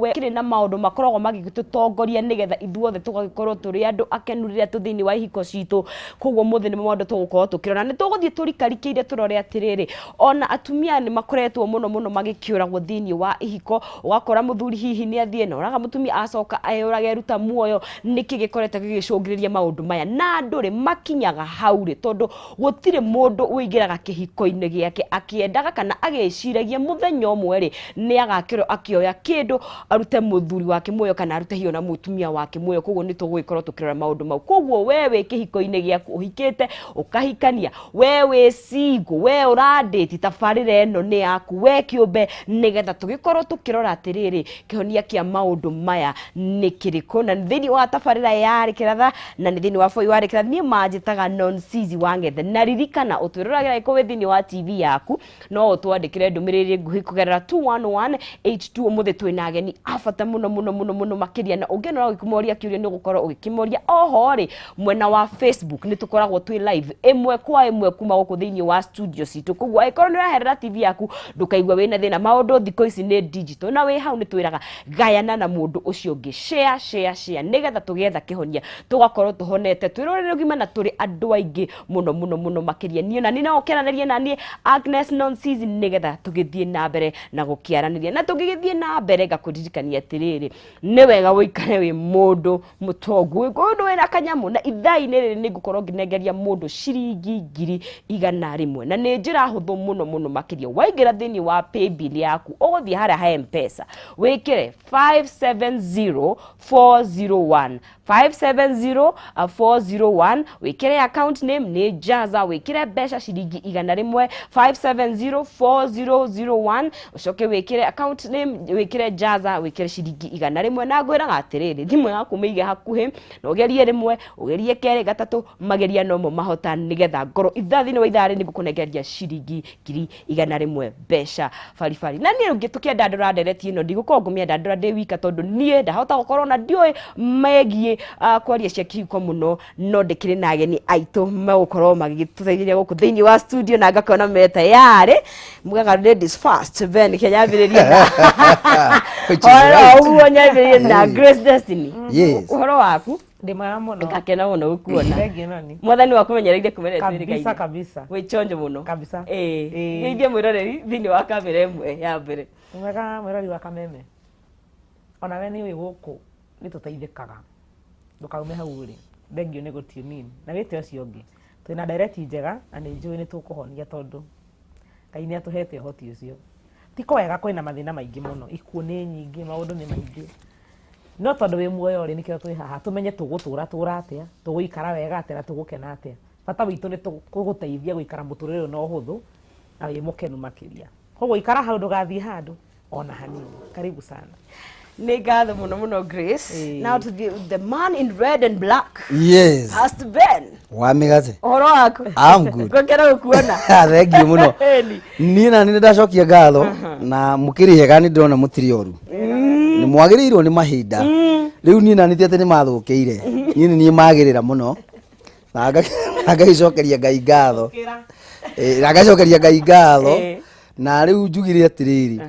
We kĩrĩ na maũndũ makoragwo magĩtũtongoria nĩgetha ithuothe tũgagĩkorwo tũrĩ andũ akenu rĩrĩa tũ thĩinĩ wa ihiko citũ. Koguo mũthĩ nĩ maũndũ tũgũkorwo tũkĩrora, nĩ tũgũthiĩ tũrikarikĩire tũrore atĩrĩrĩ, ona atumia nĩ makoretwo mũno mũno magĩkĩũragwo thĩinĩ wa ihiko, ũgakora mũthuri hihi nĩ athiĩ na oraga mũtumia, acoka eyũrage eruta muoyo. Nĩkĩ gĩkoretwo gĩgĩcũngĩrĩria maũndũ maya? Na andũ rĩ, makinyaga hau rĩ? Tondũ gũtirĩ mũndũ ũingĩraga kĩhiko-inĩ gĩake akĩendaga kana agĩciragia mũthenya ũmwe rĩ, nĩ agakĩrwo akĩoya kĩndũ arute mũthuri wake muoyo kana arute hiyo na mũtumia wake muoyo. Koguo nĩ tũgũgĩkorwo tũkĩrora maũndũ mau. Koguo we wĩ kĩhiko-inĩ gĩaku, ũhikĩte ũkahikania, we wĩ single, we ũrandĩti, tabarĩra ĩno nĩ yaku we kĩũmbe, nĩgetha tũgĩkorwo tũkĩrora atĩrĩrĩ, kĩhonia kĩa maũndũ maya nĩ kĩrĩkũ. Na thĩinĩ wa tabarĩra ya Kĩratha na nĩ thĩinĩ wa bũi wa Kĩratha, niĩ manjĩtaga Nonsizi wa Ng'ethe. Na ririkana ũtwĩroragĩra ĩko wĩ thĩinĩ wa TV yaku, no ũtwandĩkĩre ndũmĩrĩri nguhĩ kũgerera 21182. Ũmũthĩ twĩna ageni a bata mũno mũno mũno mũno makĩria, na ũngĩona ũgĩkĩmoria kĩũria nĩ ũgũkorwo ũgĩkĩmoria. Oho rĩ, mwena wa Facebook nĩ tũkoragwo twĩ live ĩmwe kwa ĩmwe kuma gũkũ thĩinĩ wa studio citũ. Koguo angĩkorwo nĩ ũreherera TV yaku, ndũkaigua wĩna thĩna, maũndũ thikũ ici nĩ digital. Na wĩ hau nĩ twĩraga gayana na mũndũ ũcio ũngĩ, share, share, share, nĩgetha tũgĩetha kĩhonia tũgakorwo tũhonete twĩ rũrĩrĩ rũgima na tũrĩ andũ aingĩ mũno mũno mũno makĩria. Niĩ na niĩ no ũkĩaranĩrie na niĩ Agnes Nonsizi, nĩgetha tũgĩthiĩ na mbere na gũkĩaranĩria. Na tũngĩgĩthiĩ na mbere, ngakũririkania atĩrĩrĩ, nĩ wega ũikare wĩ mũndũ mũtongu, mũndũ wĩna kanyamũ. Na ithaa-inĩ rĩrĩ nĩ ngũkorwo ngĩnengeria mũndũ ciringi 100,000, na nĩ njĩra hũthũ mũno mũno makĩria. Waingĩra thĩinĩ wa paybill yaku, ũgũthiĩ harĩa ha M-Pesa, wĩkĩre 570401, 570401, wĩkĩre account name nĩ Jaza, wĩkĩre mbeca ciringi 100, 5704001, ũcoke wĩkĩre account name, wĩkĩre Jaza, wĩkĩre ciringi 100. Na ngwĩraga atĩrĩrĩ, thimũ yaku mĩige hakuhĩ na ũgerie rĩmwe, ũgerie kerĩ, gatatũ, mageria nomo mahota, nĩgetha ngorwo ithaa thĩinĩ wa ithaa rĩ nĩngũkũnengeria ciringi 100,000 mbeca baribari. Na niĩ rĩu tũkĩandandũra ndereti ĩno, ndigũkorwo ngũmĩandandũra ndĩ wika, tondũ niĩ ndahota gũkorwo na ndiũĩ megiĩ kwaria cia kĩhiko mũno, no ndĩkĩrĩ na ageni aitũ megũkorwo magĩtũteithĩrĩria gũkũ thĩinĩ wa studio, na ngakona me tayarĩ. Mugaga ladies first. Ben, kĩnyambĩrĩria na Which is right. ũguo nyambĩrĩrie na Grace Destiny. Yes. Ũhoro waku? Ndĩ mwega mũno. Ngakena mũno gũkuona. Thengiũ noni. Mwathani wakũmenyereire kumenya. Kabisa kabisa. Wĩ chonjo mũno. Kabisa. Ĩĩ. Ĩĩ. Geithia mwĩroreri thĩinĩ wa kamera ĩmwe ya mbere. Nĩ mwega mwĩrori wa Kameme. Ona we nĩ ũĩ gũkũ nĩ tũteithĩkaga. Ndũkaume hau ũrĩ. Thengiũ nĩ gũ tune in. Na wĩte ũcio ũngĩ. Twĩna ndereti njega na nĩ njũĩ nĩ tũkũhonia tondũ Ngai nĩ atũhete ũhoti ũcio. Ti kwega, kwĩna mathĩna maingĩ mũno. Ikuũ nĩ nyingĩ, maũndũ nĩ maingĩ. No tondũ wĩ muoyo rĩ, nĩkĩo twĩ haha tũmenye tũgũtũra tũra atĩa, tũgũikara wega atĩa na tũgũkena atĩa. Bata witũ nĩ gũgũteithia gũikara mũtũrĩre ũyũ na ũhũthũ na wĩ mũkenu makĩria. Koguo ikara hau, ndũgathiĩ handũ ona hanini. Karibu sana. Nĩ ngatho mũno mũno, Grace. Ĩĩ. Now to the man in red and black. Yes. Pastor Ben. Wa mĩgathe. Ũhoro waku? I'm good. Ngũkena gũkuona. Thengiũ mũno. Ĩni. Niĩ na nĩ ndacokia ngatho na mũkĩrĩ hega, nĩ ndĩrona mũtirĩ oru, nĩ mwagĩrĩirwo nĩ mahinda. Rĩu niĩ na nĩ ti atĩ nĩ mathũkĩire, niĩ nĩ niĩ magĩrĩra mũno na ngagĩcokeria Ngai ngatho. Ĩ, na ngacokeria Ngai ngatho. Na rĩu njugire atĩrĩrĩ,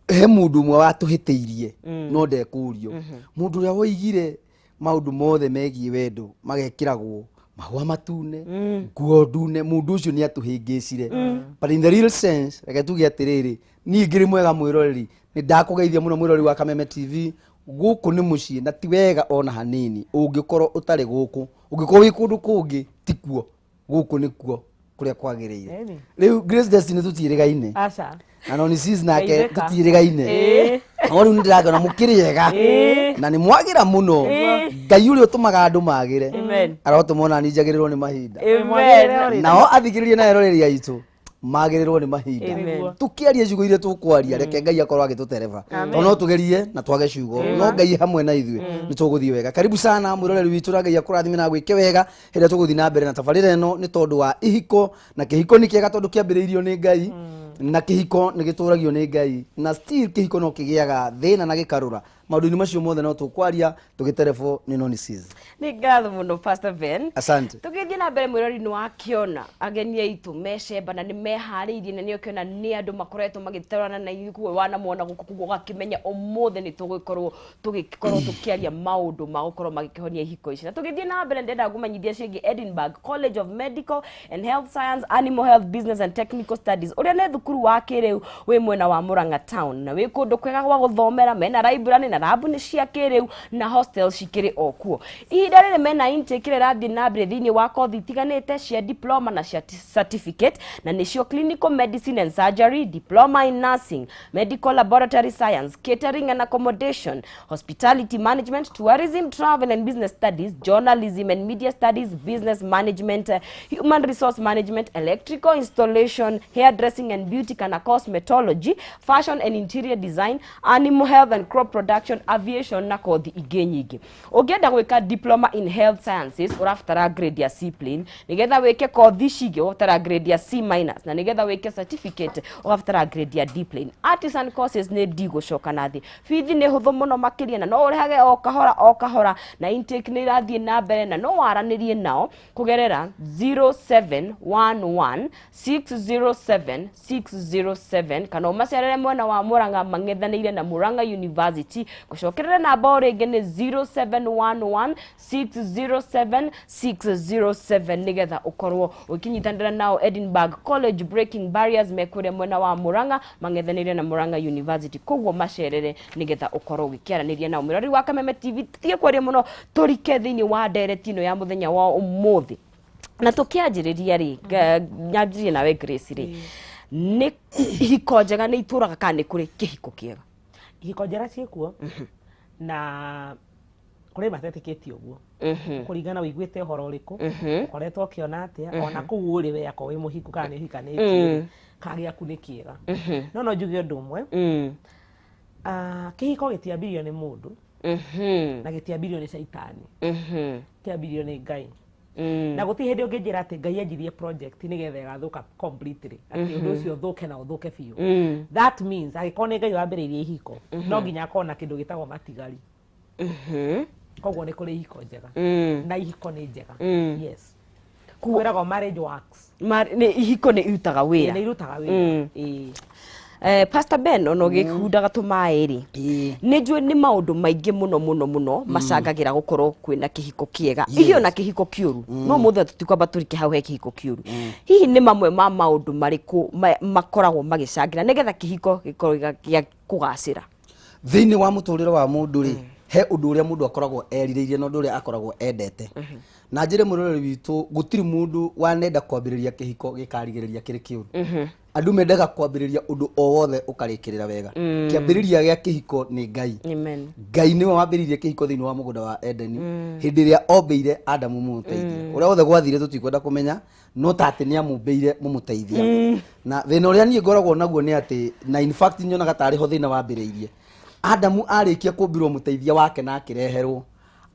he mũndũ ũmwe watũhĩtĩirie no ndekũrio, mũndũ ũrĩa woigire maũndũ mothe megiĩ wendo magekĩragwo mahũa matune, nguo ndune. Mũndũ ũcio nĩ atũhĩngĩcire, but in the real sense, reke tuge atĩrĩrĩ, niĩ ngĩrĩ mwega. Mwĩroreri, nĩ ndakũgeithia mũno, mwĩroreri wa Kameme TV. Gũkũ nĩ mũciĩ na ti wega ona hanini ũngĩkorwo ũtarĩ gũkũ, ũngĩkorwo wĩ kũndũ kũngĩ tikuo, gũkũ nĩkuo kũrĩa kwagĩrĩire. Ĩni. Rĩu Grace Destiny tũtiĩrĩgaine. Aca. Na Nonisis nake. Geithĩka. Tũtiĩrĩgaine, no rĩu nĩ ndĩrakĩona mũkĩrĩ ega na nĩ mwagĩra mũno. Ngai ũrĩa ũtũmaga andũ magĩre Amen. arotũma ona niĩ njagĩrĩrwo nĩ mahinda. Amen. Nao athikĩrĩria na eroreri aitũ magĩrĩrwo nĩ mahinda. Amen. Tũkĩaria ciugo iria tũkwaria, reke Ngai akorwo agĩtũtereba, tondũ no tũgerie na twage ciugo, no Ngai hamwe na ithuĩ nĩ tũgũthiĩ wega. Karibu sana mwĩroreri witũ, na Ngai akũrathime na agwĩke wega hĩrĩa tũgũthiĩ na mbere na tabarĩra ĩno, nĩ tondũ wa ihiko. Na kĩhiko nĩ kĩega tondũ kĩambĩrĩirio nĩ Ngai, na kĩhiko nĩ gĩtũragio nĩ Ngai, na still kĩhiko no kĩgĩaga thĩna na gĩkarũra. Maũndũ-inĩ macio mothe no tũkwaria tũgĩterebwo nĩ Nonisis. Nĩ ngatho mũno, Pastor Ben. Asante. Tũgĩthiĩ na mbere, mwĩrori-inĩ wa kĩona ageni aitũ mecemba na nĩ meharĩirie, na nĩ ũkĩona nĩ andũ makoretwo magĩterana na ithuĩ, koguo wanamona gũkũ, koguo ũgakĩmenya ũmũthĩ nĩ tũgũkorwo tũgĩkorwo tũkĩaria maũndũ ma gũkorwo magĩkĩhonia ihiko ici. Na tũgĩthiĩ na mbere, ndĩrenda ngũmenyithia ciĩgiĩ Edinburgh College of Medical and Health Science, Animal Health, Business and Technical Studies, ũrĩa nĩ thukuru wa kĩrĩu wĩ mwena wa Murang'a town, na wĩ kũndũ kwega gwa gũthomera. Mena library na lab nĩ cia kĩrĩu, na hostel cikĩrĩ o kuo. Ihinda rĩrĩ mena intake ĩrĩa ĩrathiĩ na mbere thĩinĩ wa kothi itiganĩte cia diploma na cia certificate, na nĩcio clinical medicine and surgery, diploma in nursing, medical laboratory science, catering and accommodation, hospitality management, tourism, travel and business studies, journalism and media studies, business management, human resource management, electrical installation, hairdressing and beauty kana cosmetology, fashion and interior design, animal health and crop production, aviation na kothi ingĩ nyingĩ. Ũngĩenda gwĩka diploma in health sciences, ũrabatara grade ya C plain. Nĩgetha wĩke kothi ici ingĩ, ũrabatara grade ya C minus, na nĩgetha wĩke certificate, ũrabatara grade ya D plain. Artisan courses nĩ D gũcoka na thĩ. Bithi nĩ hũthũ mũno makĩria, na no ũrĩhage o kahora o kahora, na intake nĩ irathiĩ na mbere, na no waranĩrie nao kũgerera 0711 607 607, kana ũmacerere mwena wa Murang'a mang'ethanĩire na Murang'a University. Gũcokerera namba o rĩngĩ nĩ 0711 607 607, nĩgetha ũkorwo ũkĩnyitanĩra nao. Edinburgh College, Breaking Barriers, mekũrĩa mwena wa Murang'a mang'ethanĩire na Murang'a University, koguo macerere nĩgetha ũkorwo ũgĩkĩaranĩria nao. Mwĩrori wa Kameme TV, tutige kwaria mũno, tũrike thĩinĩ wa ndereti ĩno ya mũthenya wa ũmũthĩ. Na tũkĩanjĩrĩria rĩ, nyambĩrĩrie nawe Grace rĩ, nĩ ihiko njega nĩ itũraga kana nĩ kũrĩ kĩhiko kĩega? Ihiko njega ciĩkuo, na kũrĩ matetĩkĩtie ũguo, kũringana ũiguĩte ũhoro ũrĩkũ, ũkoretwo ũkĩona atĩa ona kũu ũrĩ we, akorwo wĩ mũhiku kana nĩ ũhikanĩtie, kana gĩaku nĩ kĩega. No njuge ũndũ ũmwe. Kĩhiko gĩtiambirio nĩ mũndũ, na gĩtiambirio nĩ caitani, kĩambirio nĩ Ngai. Na gũtirĩ hĩndĩ ũngĩnjĩra atĩ Ngai anjirie project nĩgetha ĩgathũka completely, atĩ ũndũ ũcio ũthũke na ũthũke biũ. That means angĩkorwo nĩ Ngai wambĩrĩirie ihiko, no nginya akorwo na kĩndũ gĩtagwo matigari. Koguo nĩ kũrĩ ihiko njega, na ihiko nĩ njega, yes. Kwĩragwo marriage works. Nĩ ihiko nĩ irutaga wĩra. Nĩ irutaga wĩra, ĩĩ. Pastor Ben, ona ũgĩkundaga tũmaĩ rĩ, nĩ njũĩ nĩ maũndũ maingĩ mũno mũno mũno macangagĩra gũkorwo kwĩna kĩhiko kĩega, hihi ona kĩhiko kĩũru. No mũthĩ tũtikwamba tũrike hau he kĩhiko kĩũru. Hihi nĩ mamwe ma maũndũ marĩkũ makoragwo magĩcangĩra nĩgetha kĩhiko gĩkorwo gĩa kũgacĩra? Thĩinĩ wa mũtũrĩre wa mũndũ rĩ, he ũndũ ũrĩa mũndũ akoragwo erirĩirie na ũndũ ũrĩa akoragwo endete. Na njĩre mũroreri witũ, gũtirĩ mũndũ wanenda kwambĩrĩria kĩhiko gĩkarigĩrĩria kĩrĩ kĩũru. Andũ mendaga kwambĩrĩria ũndũ o wothe ũkarĩkĩrĩra wega. Kĩambĩrĩria gĩa kĩhiko nĩ Ngai. Amen. Ngai nĩwe wambĩrĩirie kĩhiko thĩinĩ wa mũgũnda wa Edeni, hĩndĩ ĩrĩa ombĩire Adamu mũmũteithia. Ũrĩa wothe gwathire tũtikwenda kũmenya, no ta atĩ nĩ amũmbĩire mũmũteithia. Na thĩna ũrĩa niĩ ngoragwo naguo nĩ atĩ, na in fact nyonaga tarĩ ho thĩna wambĩrĩirie, Adamu arĩkia kũmbĩrwo mũteithia wake na akĩreherwo,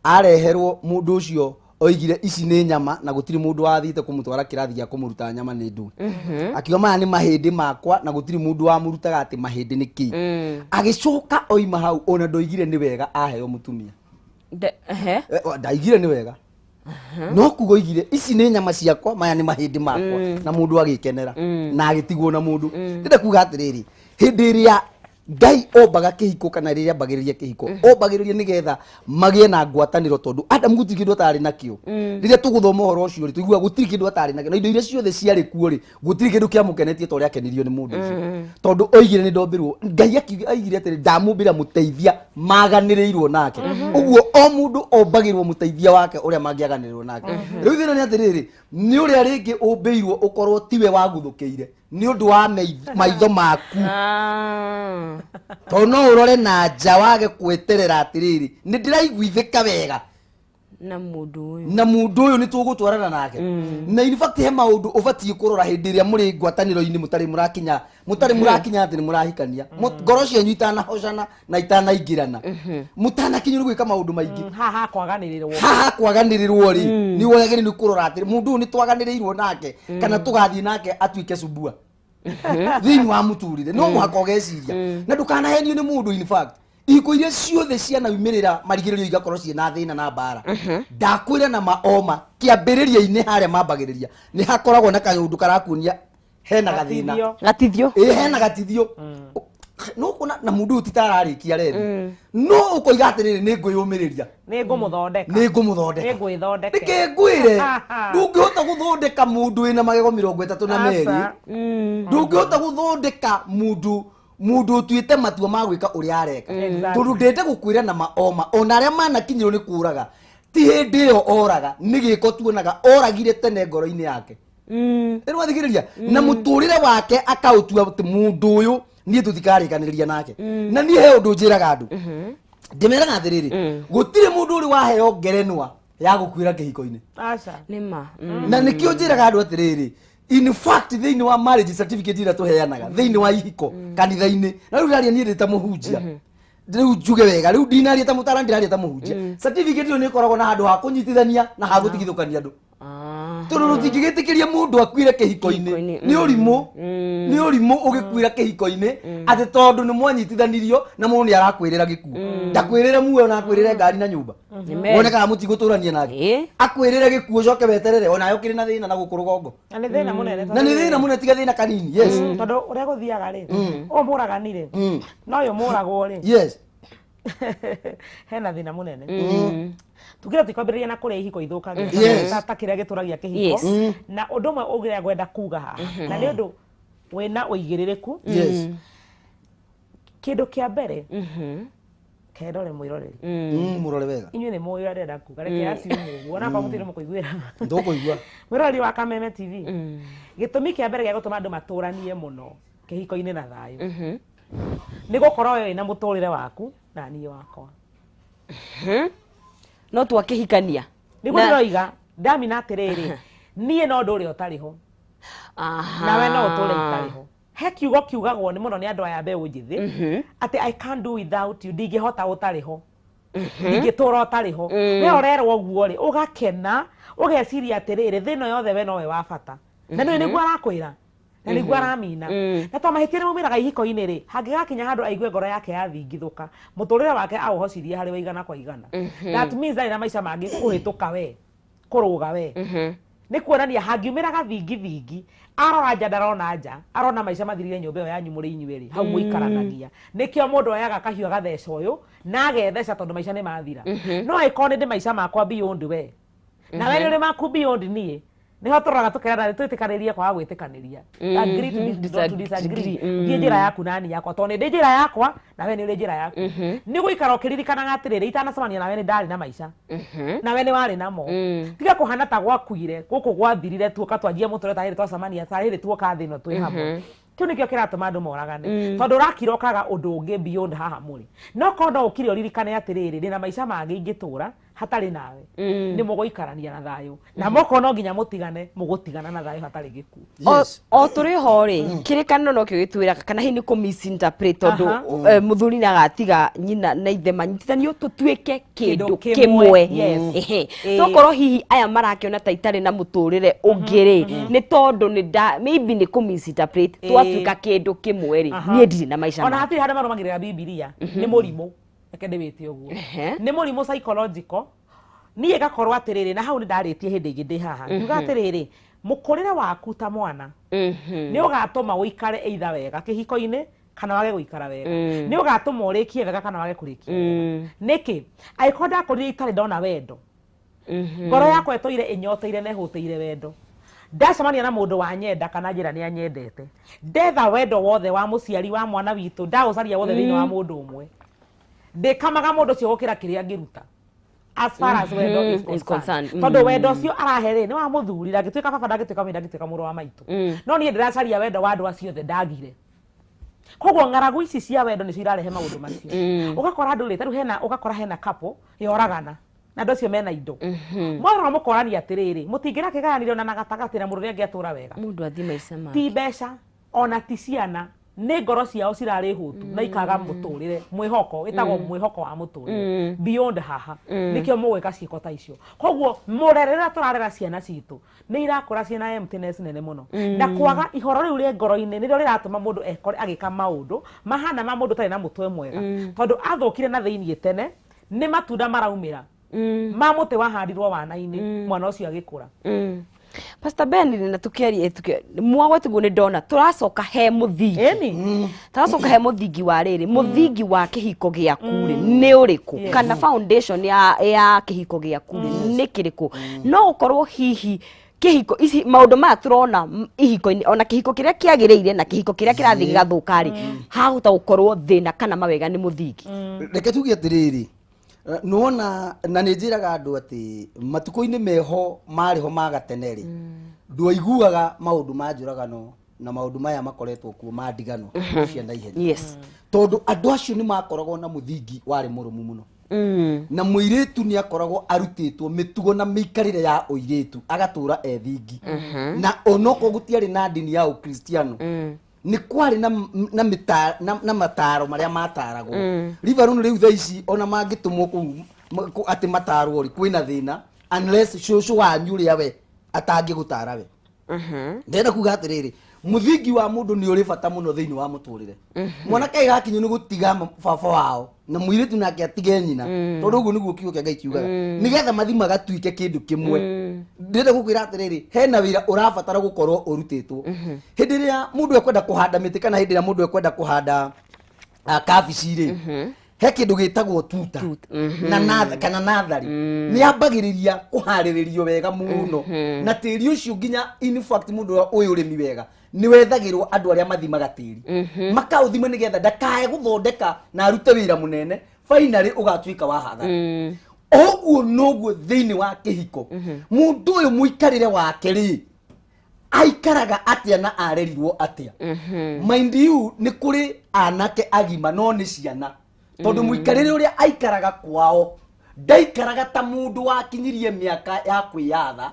areherwo mũndũ ũcio oigire ici nĩ nyama, na gũtirĩ mũndũ wathiĩte kũmũtwara kĩrathi gĩa kũmũruta nyama nĩ ndũ. Akiuga maya nĩ mahĩndĩ makwa, na gũtirĩ mũndũ wamũrutaga atĩ mahĩndĩ nĩ kĩĩ. Agĩcoka oima hau, ona ndoigire nĩ wega aheo mũtumia. Ndaigire nĩ wega, no kuga oigire ici nĩ nyama ciakwa, maya nĩ mahĩndĩ makwa, na mũndũ agĩkenera na agĩtigwo na mũndũ. Ndĩrenda kuga atĩrĩrĩ, hĩndĩ ĩrĩa Ngai ombaga kĩhiko, kana rĩrĩa ambagĩrĩria kĩhiko, ombagĩrĩria nĩgetha magĩe na ngwatanĩro, tondũ Adamu gũtirĩ kĩndũ atarĩ nakĩo. Rĩrĩa tũgũthoma ũhoro ũcio rĩ, tũiguaga gũtirĩ kĩndũ atarĩ nakĩo, na indo iria ciothe ciarĩ kuo rĩ, gũtirĩ kĩndũ kĩamũkenetie ta ũrĩa akenirio nĩ mũndũ ũcio, tondũ oigire nĩ ndombĩrwo. Ngai oigire atĩrĩ, ndamũmbĩra mũteithia maganĩrĩirwo nake. Ũguo o mũndũ ombagĩrwo mũteithia wake ũrĩa mangĩaganĩrĩrwo nake. Rĩu thĩna nĩ atĩrĩrĩ, nĩ ũrĩa rĩngĩ ũmbĩirwo ũkorwo tiwe waguthũkĩire nĩ ũndũ wa maitho maku, tondũ no ũrore na nja wage gweterera atĩrĩrĩ, nĩ ndĩraiguithĩka wega na mũndũ ũyũ. Na mũndũ ũyũ nĩ tũgũtwarana nake. Na in fact he maũndũ ũbatiĩ kũrora hĩndĩ ĩrĩa mũrĩ ngwatanĩro-inĩ, mũtarĩ mũrakinya atĩ nĩ mũrahikania. Ngoro cianyu itanahocana na itanaingĩrana, mũtanakinyĩrwo gwĩka maũndũ maingĩ. Haha kwaganĩrĩrwo. Haha kwaganĩrĩrwo rĩ, nĩ wagĩrĩirwo nĩ kũrora atĩrĩ, mũndũ ũyũ nĩ twaganĩrĩirwo nake kana tũgathiĩ nake atuĩke cubua thĩinĩ wa mũtũrĩre. No mũhaka ũgeciria na ndũkanahenio nĩ mũndũ. In fact, Ihiko iria ciothe cianaumĩrĩra marigĩrĩrio igakorwo ciĩna thĩna na mbara. Ndakwĩra na maoma kĩambĩrĩria-inĩ harĩa mambagĩrĩria nĩ hakoragwo na kaũndũ karakuonia hena gathĩna. Gatithio. Gatithio. Ĩ hena gatithio. No kuona na mundu ũyũ ti ta ararĩkia rethi. No ũkoiga atĩrĩrĩ, nĩ ngwĩyũmĩrĩria. Nĩ ngũmũthondeka. Nĩ ngũmũthondeka. Nĩ ngwĩthondekera. Reke ngwĩre, ndũngĩhota gũthondeka mũndũ wĩna magego 32. Aca. Ndũngĩhota gũthondeka mũndũ ũtuĩte matua ma gwĩka ũrĩa areka. Exactly. Tondũ ndende gũkwĩra na maoma ona arĩa manakinyĩrwo nĩ kũraga ti hĩndĩ ĩyo oraga, nĩ gĩko tuonaga oragire tene ngoro-inĩ yake. Rĩu wathikĩrĩria na mũtũrĩre wake akaũtua atĩ mũndũ ũyũ niĩ tũtikarĩkanĩrĩria nake. Na niĩ he ũndũ njĩraga andũ, ndĩmeraga atĩrĩrĩ, gũtirĩ mũndũ ũrĩ waheo ngerenwa ya gũkuĩra kĩhiko-inĩ. Aca. Nĩ ma. Na nĩkĩo njĩraga andũ atĩrĩrĩ, in fact thĩinĩ wa marriage certificate iria tũheanaga thĩinĩ wa ihiko kanitha-inĩ, na rĩu ndĩraria niĩ ndĩ ta mũhunjia, rĩu njuge wega, rĩu ndinaria ta mũtaarani, ndĩraria ta mũhunjia. Certificate ĩyo nĩ ĩkoragwo na handũ ha kũnyitithania na ha gũtigithũkania andũ, tondũ rũtingĩgĩtĩkĩria mũndũ akuire kĩhiko-inĩ. Kĩhiko-inĩ. Nĩ ũrimũ, nĩ ũrimũ ũgĩkuira kĩhiko-inĩ atĩ tondũ nĩ mwanyitithanirio na mũndũ nĩ arakwĩrĩra gĩkuũ. Ndakwĩrĩre muoyo na akwĩrĩre ngari na nyũmba, wone kana mũtigũtũrania nake. Akwĩrĩre gĩkuũ ũcoke weterere onawe ũkĩrĩ na thĩna na gũkũ rũgongo. Na nĩ thĩna mũnene. Na nĩ thĩna mũnene, tiga thĩna kanini, yes. Tondũ ũrĩa gũthiaga rĩ, ũyũ mũragani rĩ, na ũyũ mũragwo rĩ, hena thĩna mũnene. Tugire tũkwambĩrĩria na kũrĩa ihiko ithũkagia ta kĩrĩa gĩtũragia kĩhiko. Na ũndũ ũmwe ũrĩa ngwenda kuga haha, na nĩ ũndũ wĩna ũigĩrĩrĩku, kĩndũ kĩa mbere kendore mwĩroreri. Mũrore wega. Inyuĩ nĩ mũĩ ũrĩa ndĩrenda kuga, reke aciume ũguo onakorwo mũtirĩ mũkũiguĩra. Ndũkũigua. Mwĩroreri wa Kameme TV, gĩtũmi kĩa mbere gĩa gũtũma andũ matũranie mũno kĩhiko-inĩ na thayũ nĩ gũkorwo we wĩna mũtũrĩre waku na niĩ wakwa. No twakĩhikania. Nĩguo ndĩroiga ndamina atĩrĩrĩ, niĩ no ndũre ũtarĩ ho nawe no ũtũre itarĩ ho. He kiugo kiugagwo nĩ mũno nĩ andũ aya mbeũ njĩthĩ atĩ "I can't do without you", ndingĩhota ũtarĩ ho, ndingĩtũra ũtarĩ ho. We ũrerwo ũguo rĩ, ũgakena, ũgeciria atĩrĩrĩ, thĩ ĩno yothe we nowe wa bata, na nĩwe nĩguo arakwĩra na nĩguo aramina. Na to mahĩtia nĩ maumĩraga ihiko-inĩ rĩ, hangĩgakinya handũ aigue ngoro yake yathingithũka, mũtũrĩre wake aũhocirie harĩ we igana kwa igana, that means ndarĩ na maica mangĩ kũhĩtũka we, kũrũga we. Nĩ kuonania hangiumĩra gathingithingi, arora nja ndarona nja, arona maica mathirire nyũmba ĩyo yanyu mũrĩ inyuerĩ hau mũikaranagia. Nĩkĩo mũndũ oyaga kahiũ agatheca ũyũ na agetheca, tondũ maica nĩ mathira. No angĩkorwo nĩ ndĩ maica makwa beyond we, na we nĩ ũrĩ maku beyond niĩ, nĩho tũroraga tũkerana twĩtĩkanĩrie kwaga gwĩtĩkanĩria, agree to disagree. Thiĩ njĩra yaku na niĩ yakwa, tondũ nĩ ndĩ njĩra yakwa na we nĩ ũrĩ njĩra yaku. Nĩ gũikara ũkĩririkanaga atĩrĩrĩ, itanacemania nawe nĩ ndarĩ na maica nawe nĩ warĩ namo. Tiga kũhana ta gwakuire gũkũ gwathirire, tuoka twanjia mũtũrĩre ta hĩndĩ twacemania, ta hĩndĩ tuoka thĩ ĩno twĩ hamwe. Kĩu nĩkĩo kĩratũma andũ moragane, tondũ ũrakira ũkaga ũndũ ũngĩ beyond haha mũrĩ. No korwo no ũkire ũririkane atĩrĩrĩ, ndĩna maica mangĩ ingĩtũra hatarĩ nawe, nĩ mũgũikarania na thayũ, na mokorwo no nginya mũtigane, mũgũtigana na thayũ hatarĩ gĩkuũ. O tũrĩ ho rĩ, kĩrĩkanĩro nokĩo gĩtwĩraga kana hihi nĩ kũ misinterpret, tondũ mũthuri nĩ agatiga nyina na ithe manyitithanio tũtuĩke kĩndũ Kĩndũ kĩmwe. kĩmwe, yes. Ehe. Tokorwo hihi aya marakĩona ta itarĩ na mũtũrĩre ũngĩ rĩ, nĩ tondũ nĩ nda maybe nĩ kũ misinterpret, twatuĩka kĩndũ kĩmwe rĩ, niĩ ndirĩ na maica Ona mangĩ. hatirĩ handũ marũmagĩrĩra Bibilia, nĩ mũrimũ, reke ndĩwĩte ũguo. Nĩ mũrimũ psychological. Niĩ ngakorwo atĩrĩrĩ, na hau nĩ ndarĩtie hĩndĩ ĩngĩ ndĩ haha ngiuga atĩrĩrĩ, mũkũrĩre waku ta mwana nĩ ũgatũma ũikare either wega kĩhiko-inĩ kana wage gũikara wega, nĩ ũgatũma ũrĩkie wega kana wage kũrĩkia wega. Nĩkĩ? Angĩkorwo ndakũrire itarĩ ndona wendo, ngoro yakwa ĩtũire ĩnyoteire na ĩhũtĩire wendo, ndacemania na mũndũ wanyenda kana njĩra nĩ anyendete, ndetha wendo wothe wa mũciari wa mwana witũ, ndaũcaria wothe thĩinĩ wa mũndũ ũmwe, ndĩkamaga mũndũ ũcio gũkĩra kĩrĩa angĩruta as far as wendo is Is concerned. concerned. Tondũ wendo ũcio arahe rĩ, nĩ wa mũthuri, ndangĩtuĩka baba, ndangĩtuĩka mami, ndangĩtuĩka mũrũ wa maitũ. No niĩ ndĩracaria wendo wa andũ acio othe, ndagire. Koguo ng'aragu ici cia wendo nĩcio irarehe maũndũ macio. Ũgakora andũ rĩ, tarĩu hena, ũgakora hena couple yoragana na andũ acio mena indo, mwarora mũkorania atĩrĩrĩ, mũtingĩrakĩgayanire ona na gatagatĩ na mũndũ nĩ angĩatũra wega. Mũndũ athiĩ maica make. Ti mbeca ona ti ciana. Nĩ ngoro ciao cirarĩ hũtu na ikaga mũtũrĩre, mwĩhoko, ĩtagwo mwĩhoko wa mũtũrĩre beyond haha. Nĩkĩo mũgwĩka ciĩko ta icio. Koguo mũrere rĩrĩa tũrarera ciana citũ, nĩ irakũra ciĩna emptiness nene mũno, na kwaga ihoro rĩu rĩ ngoro-inĩ nĩrĩo rĩratũma mũndũ ekore agĩka maũndũ mahana ma mũndũ ũtarĩ na mũtwe mwega, tondũ athũkire na thĩiniĩ tene. Nĩ matunda maraumĩra ma mũtĩ wahandirwo wana-inĩ, mwana ũcio agĩkũra. Pastor Ben, na tukiaria mwagwetiguo nĩ ndona tũracoka he mũthingi. Tũracoka he mũthingi wa rĩrĩ, mũthingi wa kĩhiko gĩaku rĩ nĩ ũrĩkũ? Kana foundation ya kĩhiko gĩaku rĩ nĩ kĩrĩkũ? No gũkorwo hihi kĩhiko ici, maũndũ maya tũrona ihiko-inĩ, ona kĩhiko kĩrĩa kĩagĩrĩire na kĩhiko kĩrĩa kĩrathiĩ gĩgathũka rĩ, hahota gũkorwo thĩna kana mawega nĩ mũthingi. Reke tuge atĩrĩrĩ, nĩwona, na nĩ njĩraga andũ atĩ matukũ-inĩ meho marĩ ho ma gatene rĩ, ndwaiguaga maũndũ ma njũragano na maũndũ maya makoretwo kuo ma ndigano cia naihenya, tondũ andũ acio nĩ makoragwo na mũthingi warĩ mũrũmu mũno, na mũirĩtu nĩ akoragwo arutĩtwo mĩtugo na mĩikarĩre ya ũirĩtu, agatũra e thingi, na onokorwo gũtiarĩ na ndini ya ũkristiano, nĩ kwarĩ na mataro marĩa mataragwo ribaruni. Rĩu thaa ici ona mangĩtũmwo kũu atĩ matarwo rĩ, kwĩna thĩna, unless cũcũ wanyu ũrĩa we atangĩgũtara we. Ndĩrenda kuga atĩrĩrĩ, mũthingi wa mũndũ nĩ ũrĩ bata mũno thĩinĩ wa mũtũrĩre. Mwanake gakinywo nĩ gũtiga baba wao, na mũirĩtu nake atige nyina, tondũ ũguo nĩguo kiugo kĩa Ngai kiugaga, nĩgetha mathi magatuĩke kĩndũ kĩmwe. Ndĩrenda gũkwĩra atĩrĩrĩ, hena wĩra ũrabatara gũkorwo ũrutĩtwo hĩndĩ ĩrĩa mũndũ ekwenda kũhanda mĩtĩ, kana hĩndĩ ĩrĩa mũndũ ekwenda kũhanda kabici rĩ, he kĩndũ gĩtagwo tuta na kana nathari. Nĩ ambagĩrĩria kũharĩrĩrio wega mũno na tĩri ũcio, nginya in fact mũndũ ũrĩa ũĩ ũrĩmi wega nĩ wethagĩrwo andũ arĩa mathimaga tĩri, makaũthima nĩgetha ndakae gũthondeka na arute wĩra mũnene, finally ũgatuĩka wa hathara. Ũguo noguo thĩinĩ wa kĩhiko, mũndũ ũyũ mũikarĩre wake rĩ, aikaraga atĩa na arerirwo atĩa? Mind you, nĩ kũrĩ anake agima no nĩ ciana, tondũ mũikarĩre ũrĩa aikaraga kwao, ndaikaraga ta mũndũ wakinyirie mĩaka ya kwĩyatha,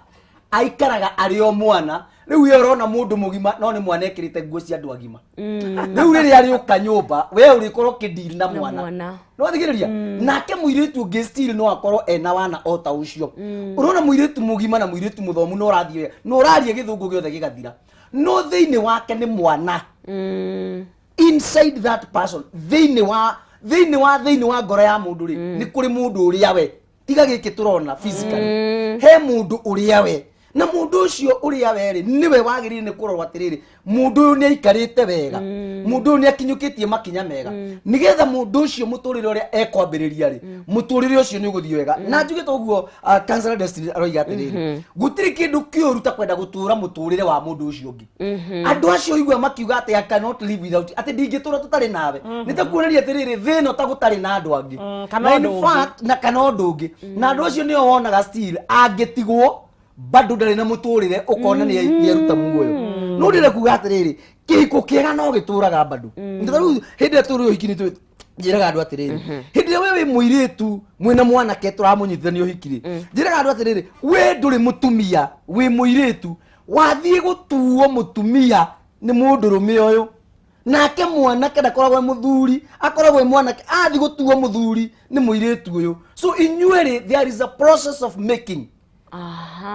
aikaraga arĩ o mwana. Rĩu we ũrona mũndũ mũgima no nĩ mwana ekĩrĩte nguo cia andũ agima. Rĩu rĩrĩa arĩũka nyũmba, we ũrĩkorwo ũkĩdeal na mwana. Mwana. Nĩwathikĩrĩria, nake mũirĩtu ũngĩ still no akorwo ena wana o ta ũcio. Ũrona mũirĩtu mũgima na mũirĩtu mũthomu, no ũrathiĩ wega, na ũraria gĩthũngũ gĩothe gĩgathira, no thĩinĩ wake nĩ mwana. Inside that person, thĩinĩ wa ngoro ya mũndũ rĩ, nĩ kũrĩ mũndũ ũrĩa we tiga gĩkĩ tũrona physically. He mũndũ ũrĩa we, na mũndũ ũcio ũrĩa we rĩ, nĩwe wagĩrĩire nĩ kũrorwo atĩrĩrĩ, mũndũ ũyũ nĩ aikarĩte wega, mũndũ ũyũ nĩ akinyũkĩtie makinya mega, nĩgetha mũndũ ũcio mũtũrĩre ũrĩa ekwambĩrĩria rĩ, mũtũrĩre ũcio nĩ ũgũthiĩ wega. Na njugĩte ũguo, Counselor Destiny aroiga atĩrĩrĩ, gũtirĩ kĩndũ kĩũru ta kwenda gũtũra mũtũrĩre wa mũndũ ũcio ũngĩ. Andũ acio igua makiuga atĩ, "I cannot live without you," atĩ ndingĩtũra tũtarĩ nawe, nĩ ta kuonania atĩrĩrĩ, thĩ ĩno ta gũtarĩ na andũ angĩ. Kana Na in ũndũ ũngĩ. fact, na kana ũndũ ũngĩ, na andũ acio nĩo wonaga still angĩtigwo bado ndarĩ na mũtũrĩre, ũkona nĩ aruta muoyo. No ndĩrenda kuga atĩrĩrĩ, kĩhiko kĩega no gĩtũraga bado. Nĩ ta rĩu hĩndĩ ĩrĩa tũrĩ ũhiki, nĩ njĩraga andũ atĩrĩrĩ, hĩndĩ ĩrĩa we wĩ mũirĩtu mwĩna mwanake tũramũnyitithania ũhiki rĩ, njĩraga andũ atĩrĩrĩ, we ndũrĩ mũtumia, wĩ mũirĩtu wathiĩ gũtuo mũtumia nĩ mũndũrũme ũyũ. Nake mwanake ndakoragwo e mũthuri, akoragwo e mwanake athiĩ gũtuo mũthuri nĩ mũirĩtu ũyũ. So inyuĩ there is a process of making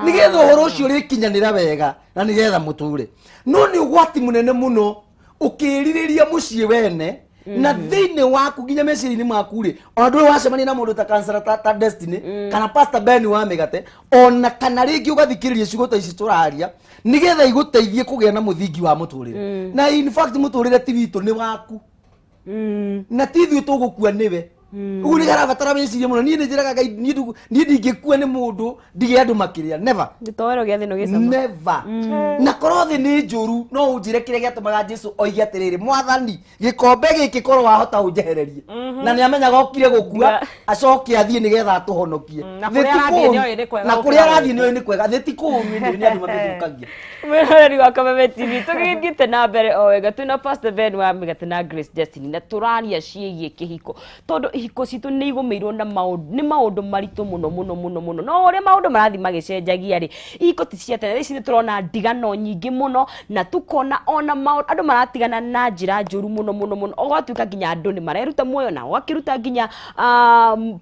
nigetha ũhoro ũcio ũrĩkinyanĩra wega na nigetha mũtũre. No nĩ ũgwati mũnene mũno ũkĩrirĩria mũciĩ wene na thĩinĩ waku, nginya meciria-inĩ maku rĩ, ona ndũrĩ wacemania na mũndũ ta counselor ta Destiny kana Pastor Ben wa mĩgate, ona kana rĩngĩ ũgathikĩrĩria ciugo ta ici tũraria, nigetha igũteithie kũgĩa na mũthingi wa mũtũrĩre. Na in fact mũtũrĩre ti witũ, nĩ waku, na ti ithuĩ tũgũkua, nĩwe. Ũguo nĩ harabatara wĩcirie mũno. Niĩ nĩ njĩraga Ngai, niĩ ndingĩkua nĩ mũndũ ndige andũ makĩrĩa, never. Gĩtoero gĩa thĩ no gĩcama. Never. Na korwo thĩ nĩ njũru, no ũnjĩre kĩrĩa gĩatũmaga Jesu oige atĩrĩrĩ, "Mwathani, gĩkombe gĩkĩ korwo wahota ũnjehererie," na nĩ amenyaga okire gũkua acoke athiĩ nĩgetha atũhonokie. Na Thĩ kũrĩa ti arathiĩ kũũru. nĩoĩ nĩ kwega Na gũkĩra kũrĩa arathiĩ gũkũ. nĩoĩ nĩ kwega. Thĩ ti kũũru, ĩndĩ nĩ andũ mamĩthũkagia. Mwĩroreri wa Kameme TV, tũgĩthiĩte na mbere o wega, twĩna Pastor Ben wa Mĩgate na Grace Destiny, na tũraria ciĩgiĩ kĩhiko, tondũ Ihiko citũ nĩ igũmĩirwo na maũndũ, nĩ maũndũ maritũ mũno mũno mũno mũno. No ũrĩa maũndũ marathiĩ magĩcenjagia rĩ, ihiko ti cia tene. Ici nĩ tũrona ndigano nyingĩ mũno, na tukona ona maũndũ andũ maratigana na njĩra njũru mũno mũno mũno, ũgatuĩka nginya andũ nĩ mareruta muoyo na ũgakĩruta nginya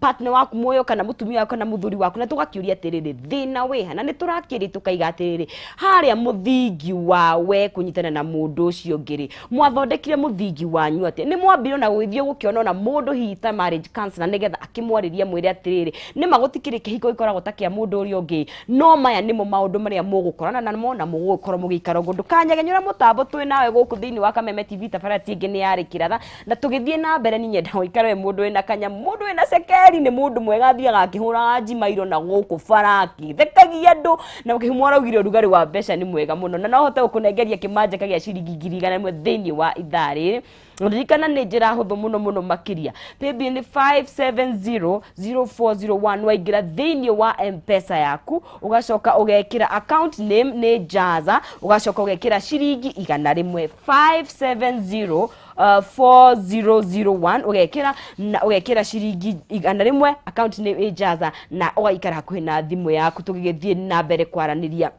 partner waku muoyo, kana mũtumia waku kana mũthuri waku. Na tũgakĩũria atĩrĩrĩ, thĩna wĩha? Na nĩ tũrakĩrĩ tũkaiga atĩrĩrĩ, harĩa mũthingi wa we kũnyitana na mũndũ ũcio ũngĩ rĩ, mwathondekire mũthingi wanyu atĩa? Nĩ mwambire ona gũgĩthiĩ gũkĩona ona mũndũ hihi ta marriage counselor, nĩgetha akĩmwarĩrie, mwĩre atĩrĩrĩ, nĩ ma gũtikĩrĩ kĩhiko gĩkoragwo ta kĩa mũndũ ũrĩa ũngĩ, no maya nĩmo maũndũ marĩa mũgũkorana namo na mũgũkorwo mũgĩikara ũguo. Ndũkanyegenyũre mũtambo, twĩ nawe gũkũ thĩinĩ wa Kameme TV. Tabarĩra ti ĩngĩ, nĩ yarĩ kĩratha. Na tũgĩthiĩ na mbere, niĩ nyenda gũikara wĩ mũndũ wĩna kanyamũ, mũndũ wĩna cekeri nĩ mũndũ mwega, athiaga akĩhũraga njimairo na gũkũ bara akĩthekagia andũ. Na kĩhumo araugire ũrugarĩ wa mbeca nĩ mwega mũno, na no hote gũkũnengeria kĩmanjĩka gĩa ciringi 100,000 thĩinĩ wa ithaa rĩrĩ. Ririkana nĩ njĩra hũthũ mũno mũno makĩria. Paybill nĩ 5700401. Waingĩra thĩinĩ wa M-Pesa yaku, ũgacoka ũgekĩra account name nĩ Jaza, ũgacoka ũgekĩra ciringi 100, 570 4001, ũgekĩra na ũgekĩra ciringi 100, account name ĩ Jaza, na ũgaikara hakuhĩ na thimũ yaku tũgĩgĩthiĩ na mbere kwaranĩria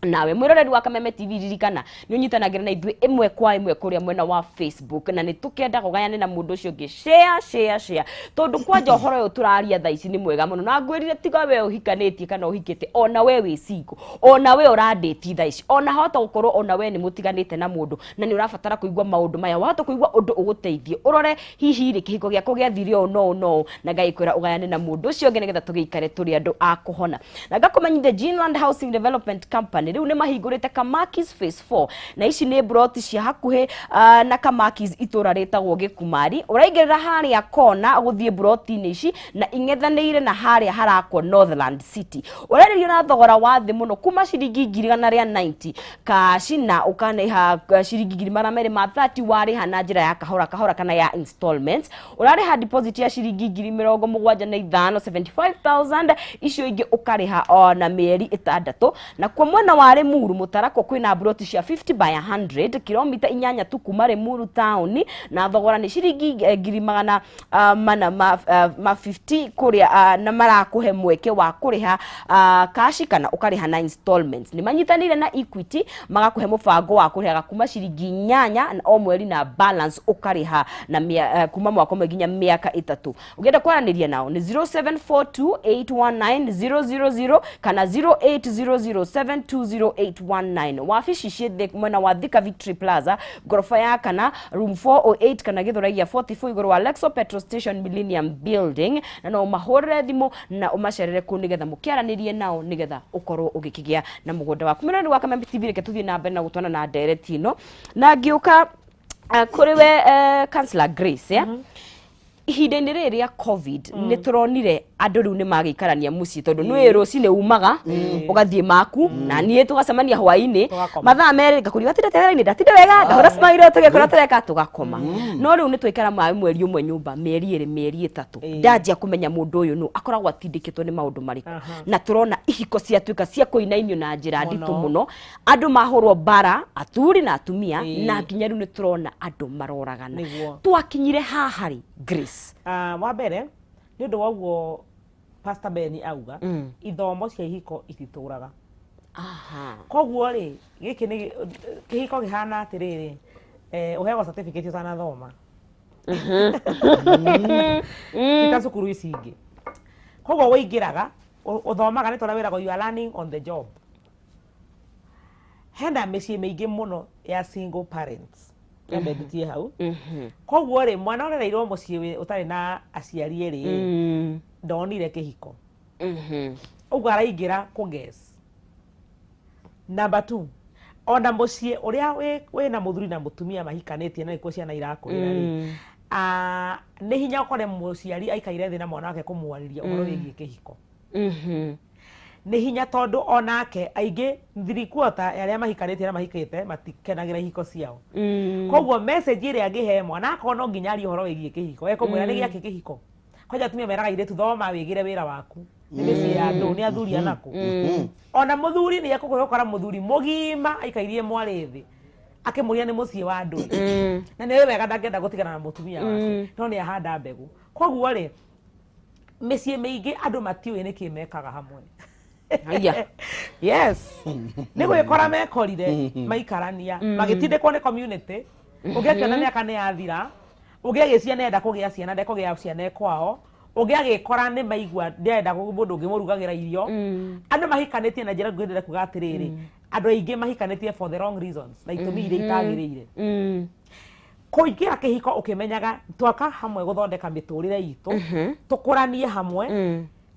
nawe. Mwĩroreri wa Kameme TV, ririkana nĩ ũnyitanagĩra na ithuĩ ĩmwe kwa ĩmwe kũrĩa mwena wa Facebook, na nĩ tũkĩendaga ũgayane na mũndũ ũcio ũngĩ. Share, share, share, tondũ kwanja ũhoro ũyũ tũraria thaa ici nĩ mwega mũno. Na ngwĩrire, tiga we ũhikanĩtie kana ũhikĩte, ona we wĩ single, ona we ũrandĩti thaa ici, ona hota gũkorwo ona we nĩ mũtiganĩte na mũndũ na nĩ ũrabatara kũigua maũndũ maya, wahota kũigua ũndũ ũgũteithie ũrore hihi rĩ kĩhiko gĩakwa gĩathire ũũ no ũũ no ũũ, na Ngai kwĩra ũgayane na mũndũ ũcio ũngĩ nĩgetha tũgĩikare tũrĩ andũ a kũhona. Na ngakũmenyithia Ginland Housing Development Company rĩu nĩ mahingũrĩte Kamakis Phase 4, na ici nĩ broti cia hakuhĩ na Kamakis, itũra rĩtagwo Gĩkumari. Ũraingĩrĩra harĩa kona gũthiĩ broti-inĩ ici na ing'ethanĩire na harĩa harakwo Northland City. Ũrarĩrio na thogora wa thĩ mũno, kuma ciringi 190,000 kaci, na ũkanĩha ciringi 230,000 warĩha na njĩra ya kahora kahora kana ya installments. Ũrarĩha deposit ya ciringi 75,000, 75,000, icio ingĩ ũkarĩha o na mĩeri 6. Na kuo mwena wa Limuru Mũtarakwa kwĩna broti cia 50 by 100, kilomita 8 tu kuma Limuru town, na thogora nĩ ciringi 450,000 ma 50 kũrĩa, na marakũhe mweke wa kũrĩha kashi kana ũkarĩha na installments. Nĩ manyitanĩire na Equity, magakũhe mũbango wa kũrĩhaga kuma ciringi 8 o mweri na balance ũkarĩha na kuma mwaka ũmwe nginya mĩaka 3. Ũngĩenda kwaranĩria nao nĩ 0742819000 kana 0800720819. Wabici ciĩ mwena wa Thika Victory Plaza, ngoroba ya kana, room 408, kana Gĩthũrai ya 44, igũrũ wa Lexo Petrol Station, Millennium Building. Na no ũmahũrĩre thimũ na ũmacerere kũu nĩgetha mũkĩaranĩrie nao nĩgetha ũkorwo ũgĩkĩgĩa na mũgũnda waku. Mwĩroreri wa Kameme TV, reke tũthiĩ na mbere na gũtwana na ndereti ĩno, na ngĩũka kũrĩ we, Councillor Grace, yeah? Ihinda-inĩ rĩrĩ rĩa COVID nĩ tũronire andũ rĩu nĩ magĩikarania mũciĩ, tondũ nĩ rũcinĩ umaga ũgathiĩ maku na niĩ tũgacemania hwaĩ-inĩ. Tũgakoma. Mathaa 2 ngakũria watindĩte wĩra-inĩ, ndatinda wega, ngahũra smile, tũgekora tũreka tũgakoma. No rĩu nĩ twaikara maĩ mweri ũmwe nyũmba, mĩeri 2, mĩeri 3, ndanjia kũmenya mũndũ ũyũ nũ akoragwo atindĩkĩtwo nĩ maũndũ marĩkũ. Na tũrona ihiko ciatuĩka cia kũinainio na njĩra nditũ Mũno. mũno, andũ mahũrwo mbara, athuri na atumia, na nginya rĩu nĩ tũrona andũ maroragana. Twakinyire haha rĩ, Grace? Ah, wa mbere nĩ ũndũ wa ũguo Pastor Ben auga, ithomo cia ihiko ititũraga. Koguo rĩ, gĩkĩ nĩ kĩhiko kĩhana atĩrĩrĩ, ũheagwo certificate ũtanathoma, ti ta cukuru ici ingĩ. Koguo wĩingĩraga ũthomaga nĩ tondũ wĩragwo you are learning on the job. Hena mĩciĩ mĩingĩ mũno ya single parents, nyambe ndutie hau. Koguo rĩ, mwana ũrereirwo mũciĩ ũtarĩ na aciari rĩ, ndonire kĩhiko, ũguo araingĩra kũguess. Number two, ona mũciĩ ũrĩa wĩna mũthuri na mũtumia mahikanĩtie na nĩkuo ciana irakũrĩra rĩ, nĩ hinya ũkore mũciari aikaire thĩ na mwana wake kũmwarĩria ũhoro wĩgiĩ kĩhiko. Nĩ hinya, tondũ onake aingĩ 3/4 ya arĩa mahikanĩtie na mahikĩte matikenagĩra ihiko ciao. Koguo message ĩrĩa angĩhe mwana, akorwo no nginya arie ũhoro wĩgiĩ kĩhiko, ekũmwĩra nĩ gĩakĩ kĩhiko. Kwanja atumia meraga airĩtu, thoma wĩgĩre wĩra waku, nĩ mĩciĩ ya andũ, nĩ athuri anakũ. Ona mũthuri nĩ ekũkũhe ũkora mũthuri mũgima aikairie mwarĩ thĩ akĩmũria nĩ mũciĩ wa andũ, na nĩ wega ndangĩenda gũtigana na mũtumia wake, no nĩ ahanda mbegũ. Koguo rĩ, mĩciĩ mĩingĩ andũ matiũĩ nĩkĩ mekaga hamwe. Haiya. Yes, nĩ gwĩkora mekorire maikarania magĩtindĩkwo nĩ community. Ũngĩ akĩona mĩaka nĩ yathira, ũngĩ agĩcia nĩenda kũgĩa ciana, ndekũgĩa ciana e kwao, ũngĩ agĩkora nĩ maigua ndĩrenda mũndũ ũngĩ mũrugagĩra irio. Andũ mahikanĩtie na njĩra ngwendere kuga atĩrĩrĩ, andũ aingĩ mahikanĩtie for the wrong reasons, na itũmi iria itagĩrĩire. Kũingĩra kĩhiko ũkĩmenyaga twaka hamwe gũthondeka mĩtũrĩre itũ, tũkũranie hamwe,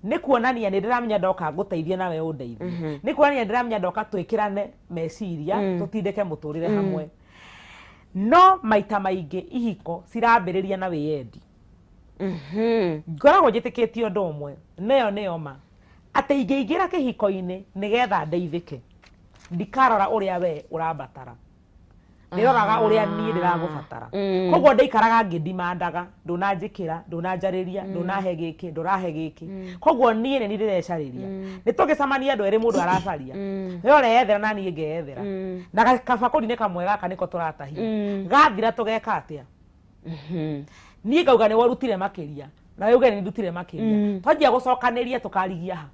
nĩ kuonania nĩ ndĩramenya ndoka ngũteithie nawe ũndeithie, nĩ kuonania nĩ ndĩramenya ndoka twĩkĩrane meciria, tũtindĩke mũtũrĩre hamwe. No maita maingĩ ihiko cirambĩrĩria na wĩyendi. Ngoragwo njĩtĩkĩtie ũndũ ũmwe, nayo nĩyo ma atĩ ingĩingĩra kĩhiko-inĩ nĩgetha ndeithĩke, ndikarora ũrĩa we ũrambatara, ndĩroraga ũrĩa niĩ ndĩragũbatara. Koguo ndaikaraga ngĩndimandaga, ndũnanjĩkĩra, ndũnanjarĩria, ndũnahe gĩkĩ, ndũrahe gĩkĩ. Koguo niĩ nĩ niĩ ndĩrecarĩria. Nĩ tũngĩcemania andũ erĩ, mũndũ aracaria, we ũreyethera na niĩ ngeyethera, na kabakũri-inĩ kamwe gaka nĩko tũratahia, gathira tũgeka atĩa? Niĩ ngauga nĩ worutire makĩria, na we uge nĩ ndutire makĩria. Twanjia gũcokanĩria tũkarigia ha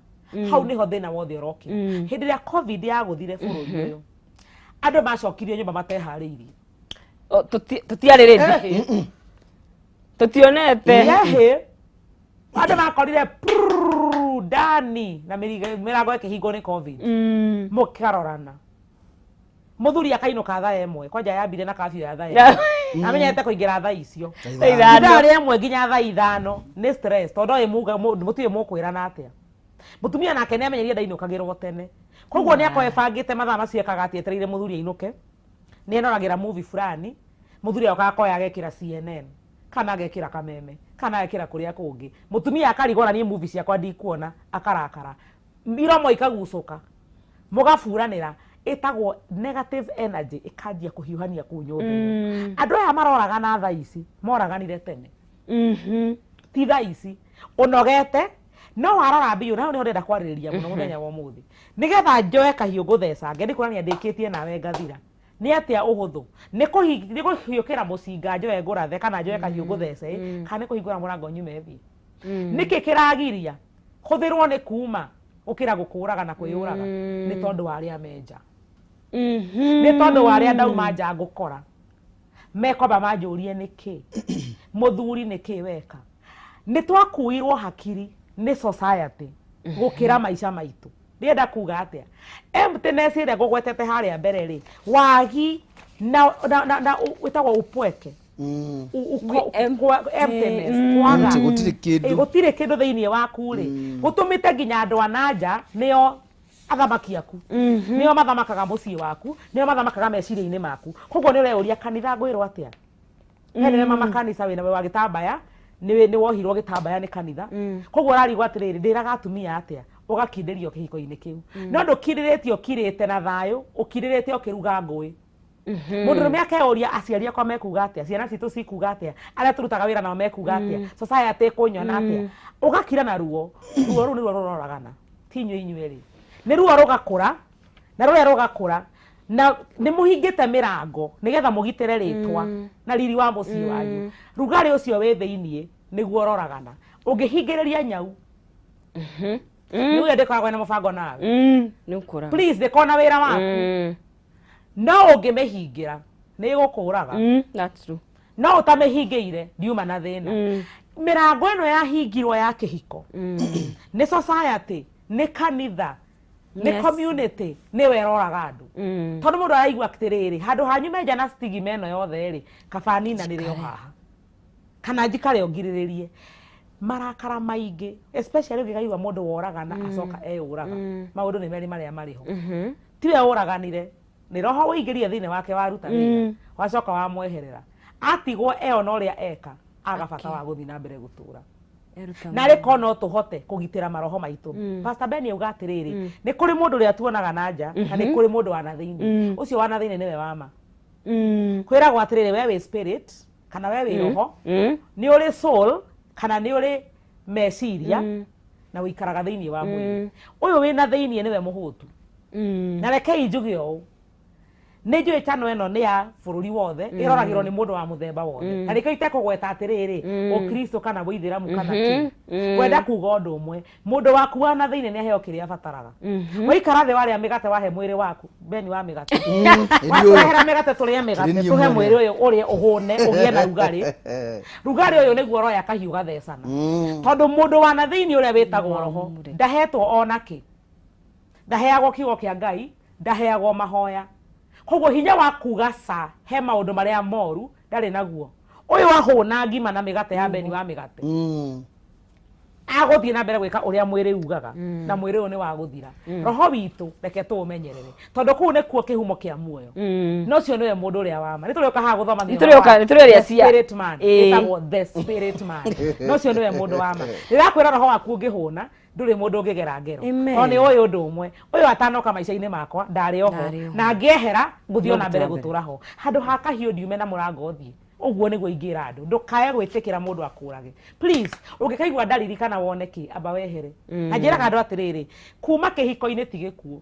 hau nĩho thĩna wothe ũrokĩra. Hĩndĩ ĩrĩa COVID yagũthire bũrũri ũyũ, andũ macokirio nyũmba mateharĩirie. O, tũtiarĩ ready, tũtionete. Yehĩ, andũ makorire prrrr, ndani na mĩrango ĩkĩhingwo nĩ COVID. Mũkarorana, mũthuri akainũka thaa 1, kwanja yambire na curfew ya thaa 1, amenyete kũingĩra thaa icio. Thaa 5. Ithaa rĩmwe nginya thaa 5 nĩ stress, tondũ oĩ mũtirĩ mũkwĩrana atĩa. Mũtumia nake nĩ amenyerie ndainũkagĩrwo tene, koguo nĩ akorwo ebangĩte mathaa macio ekaga atĩ etereire mũthuri ainũke, nĩ enoragĩra movie fulani. Mũthuri agoka akoya agekĩra CNN kana agekĩra Kameme kana agekĩra kũrĩa kũngĩ. Mũtumia akarigwo, na niĩ movie ciakwa ndikuona, akarakara, iromo ikagucũka, mũgaburanĩra. Ĩtagwo negative energy, ĩkanjia kũhiũhania kũu nyũmba ĩyo. Andũ aya maroragana thaa ici moraganire tene, ti thaa ici ũnogete. No warora biũ na hau nĩho ndĩrenda kwarĩrĩria mũno mũthenya wa ũmũthĩ, nĩgetha njoe kahiũ ngũthecange, nĩ kuonania ndĩkĩtie nawe ngathira. Nĩ atĩa ũhũthũ? Nĩ kũhiũkĩra mũcinga njoe ngũrathe, kana njoe kahiũ ngũthece, kana nĩ kũhingũra mũrango nyume thiĩ? Nĩkĩ kĩragiria hũthĩrwo nĩ kuma gũkĩra gũkũraga na kwĩyũraga? Nĩ tondũ wa arĩa me nja, nĩ tondũ wa arĩa ndauma nja ngũkora mekwamba manjũrie nĩkĩ mũthuri, nĩkĩ weka. Nĩ twakuirwo hakiri nĩ society gũkĩra maica maitũ. Ndĩrenda kuga atĩa? Emptiness ĩrĩa ngũgwetete harĩa mbere rĩ, wagi na wĩtagwo upweke. Emptiness, kwaga. Empty, gũtirĩ kĩndũ. Gũtirĩ kĩndũ thĩinĩ waku rĩ, gũtũmĩte nginya andũ a na nja nĩo athamaki aku, nĩo mathamakaga mũciĩ waku, nĩo mathamakaga meciria-inĩ maku. Koguo nĩ ũreyũria, kanitha ngwĩrwo atĩa? He mama kanitha wĩna wa gĩtambaya, nĩ wohirwo gĩtambaya nĩ kanitha. Koguo ũrarigwo atĩrĩrĩ, ndĩraga atumia atĩa? Ũgakindĩrio kĩhiko-inĩ kĩu, no ndũkindĩrĩtie, ũkirĩte na thayũ, ũkindĩrĩte ũkĩruga ngũĩ. Mũndũrũme akeyũria, aciari akwa mekuga atĩa? Ciana citũ cikuga atĩa? Arĩa tũrutaga wĩra nao mekuga atĩa? Society ĩkũnyona atĩa? Ũgakira na ruo. Ruo rũu nĩruo rũroragana, ti inyuĩ inyuerĩ, nĩ ruo rũgakũra na rũrĩa rũgakũra, na nĩ mũhingĩte mĩrango nĩgetha mũgitĩre rĩtwa na riri wa mũciĩ wanyu. Rugarĩ ũcio wĩ thĩiniĩ nĩguo ũroragana. Ũngĩhingĩrĩria nyau, nĩ uge ndĩkoragwo na mũbango nawe. Nĩ ũkũraga. Please, ndĩkorwo na wĩra waku. No ũngĩmĩhingĩra nĩ ĩgũkũraga. That's true. No ũtamĩhingĩire ndiuma na thĩna. Mĩrango ĩno yahingirwo ya kĩhiko nĩ society, nĩ kanitha, nĩ community, nĩwe ĩroraga andũ, tondũ mũndũ araigua atĩrĩrĩ, handũ hanyu menja na stigma ĩno yothe rĩ, kaba ninanĩre o haha kana njikare o ngirĩrĩrie marakara maingĩ, especially ũngĩkaigua mũndũ woragana acoka eyũraga. Maũndũ nĩ merĩ marĩa marĩ ho. Tiwe ũraganire, nĩ roho ũingĩrire thĩinĩ wake, waruta wĩra, wacoka wamweherera, atigwo eona ũrĩa eka, aga bata wa gũthiĩ na mbere gũtũra. Eruta. Na rĩ, no tũhote kũgitĩra maroho maitũ. Pastor Ben auga atĩrĩrĩ, nĩ kũrĩ mũndũ ũrĩa tuonaga na nja na nĩ kũrĩ mũndũ wa na thĩinĩ. Ũcio wa na thĩinĩ nĩwe wama. Kwĩragwo atĩrĩrĩ, we wĩ spirit kana we wĩ roho, nĩ ũrĩ soul kana nĩ ũrĩ meciria, na ũikaraga thĩinĩ wa mwĩrĩ ũyũ. Wĩna thĩinĩ nĩwe mũhũtu. Na rekei njuge ũũ, Nĩ njũĩ channel ĩno nĩ ya bũrũri wothe, ĩroragĩrwo nĩ mũndũ wa mũthemba wothe, na nĩkĩo itekũgweta atĩrĩrĩ, ũkristo kana ũithĩramu kana kĩ. Ngwenda kuga ũndũ ũmwe: mũndũ waku wa na thĩinĩ nĩ aheo kĩrĩa abataraga. Waikara thĩ warĩa mĩgate, wahe mwĩrĩ waku beni wa mĩgate, watũrehera mĩgate, tũrĩe mĩgate. Kĩrĩ niĩ Tũhe mwene. Mwĩrĩ ũyũ ũrĩe, ũhũne, ũgĩe na rugarĩ. Rugarĩ ũyũ nĩguo ũroya kahiũ gathecana, tondũ mũndũ wa na thĩinĩ ũrĩa wĩtagwo roho ndahetwo ona kĩ, ndaheagwo kiugo kĩa Ngai, ndaheagwo mahoya. Koguo hinya wa kuga ca he maũndũ marĩa moru ndarĩ naguo. Ũyũ ahũna ngima na mĩgate ya beni wa mĩgate, agũthiĩ na mbere gwĩka ũrĩa mwĩrĩ ugaga, na mwĩrĩ ũyũ nĩ wa gũthira. Roho witũ reke tũũmenyerere, tondũ kũu nĩkuo kĩhumo kĩa muoyo. No ũcio nĩwe mũndũ ũrĩa wa ma. Nĩ tũrĩũka haha gũthoma thĩinĩ Nĩtũrĩũka- nĩtũrĩaria The spirit man. Ĩtagwo the spirit man. No ũcio nĩwe mũndũ wa ma. Ndĩrakwĩra, roho waku ũngĩhũna, ndũrĩ mũndũ ũngĩgera ngero. Amen. Tondũ nĩ ũyũ ũndũ ũmwe, ũyũ atanoka maica-inĩ makwa ndarĩ oho. Ndarĩ oho. Na ngĩehera ngũthiĩ ona mbere No gũtũra gũtũra ho. Handũ ha kahiũ ndiume na mũrango thiĩ ũguo. Nĩguo ingĩra andũ, ndũkae gwĩtĩkĩra mũndũ akũrage. Please, ũngĩkaigua ndariri kana wone kĩ, amba wehere. Na njĩraga andũ atĩrĩrĩ, kuma kĩhiko-inĩ ti gĩkuũ.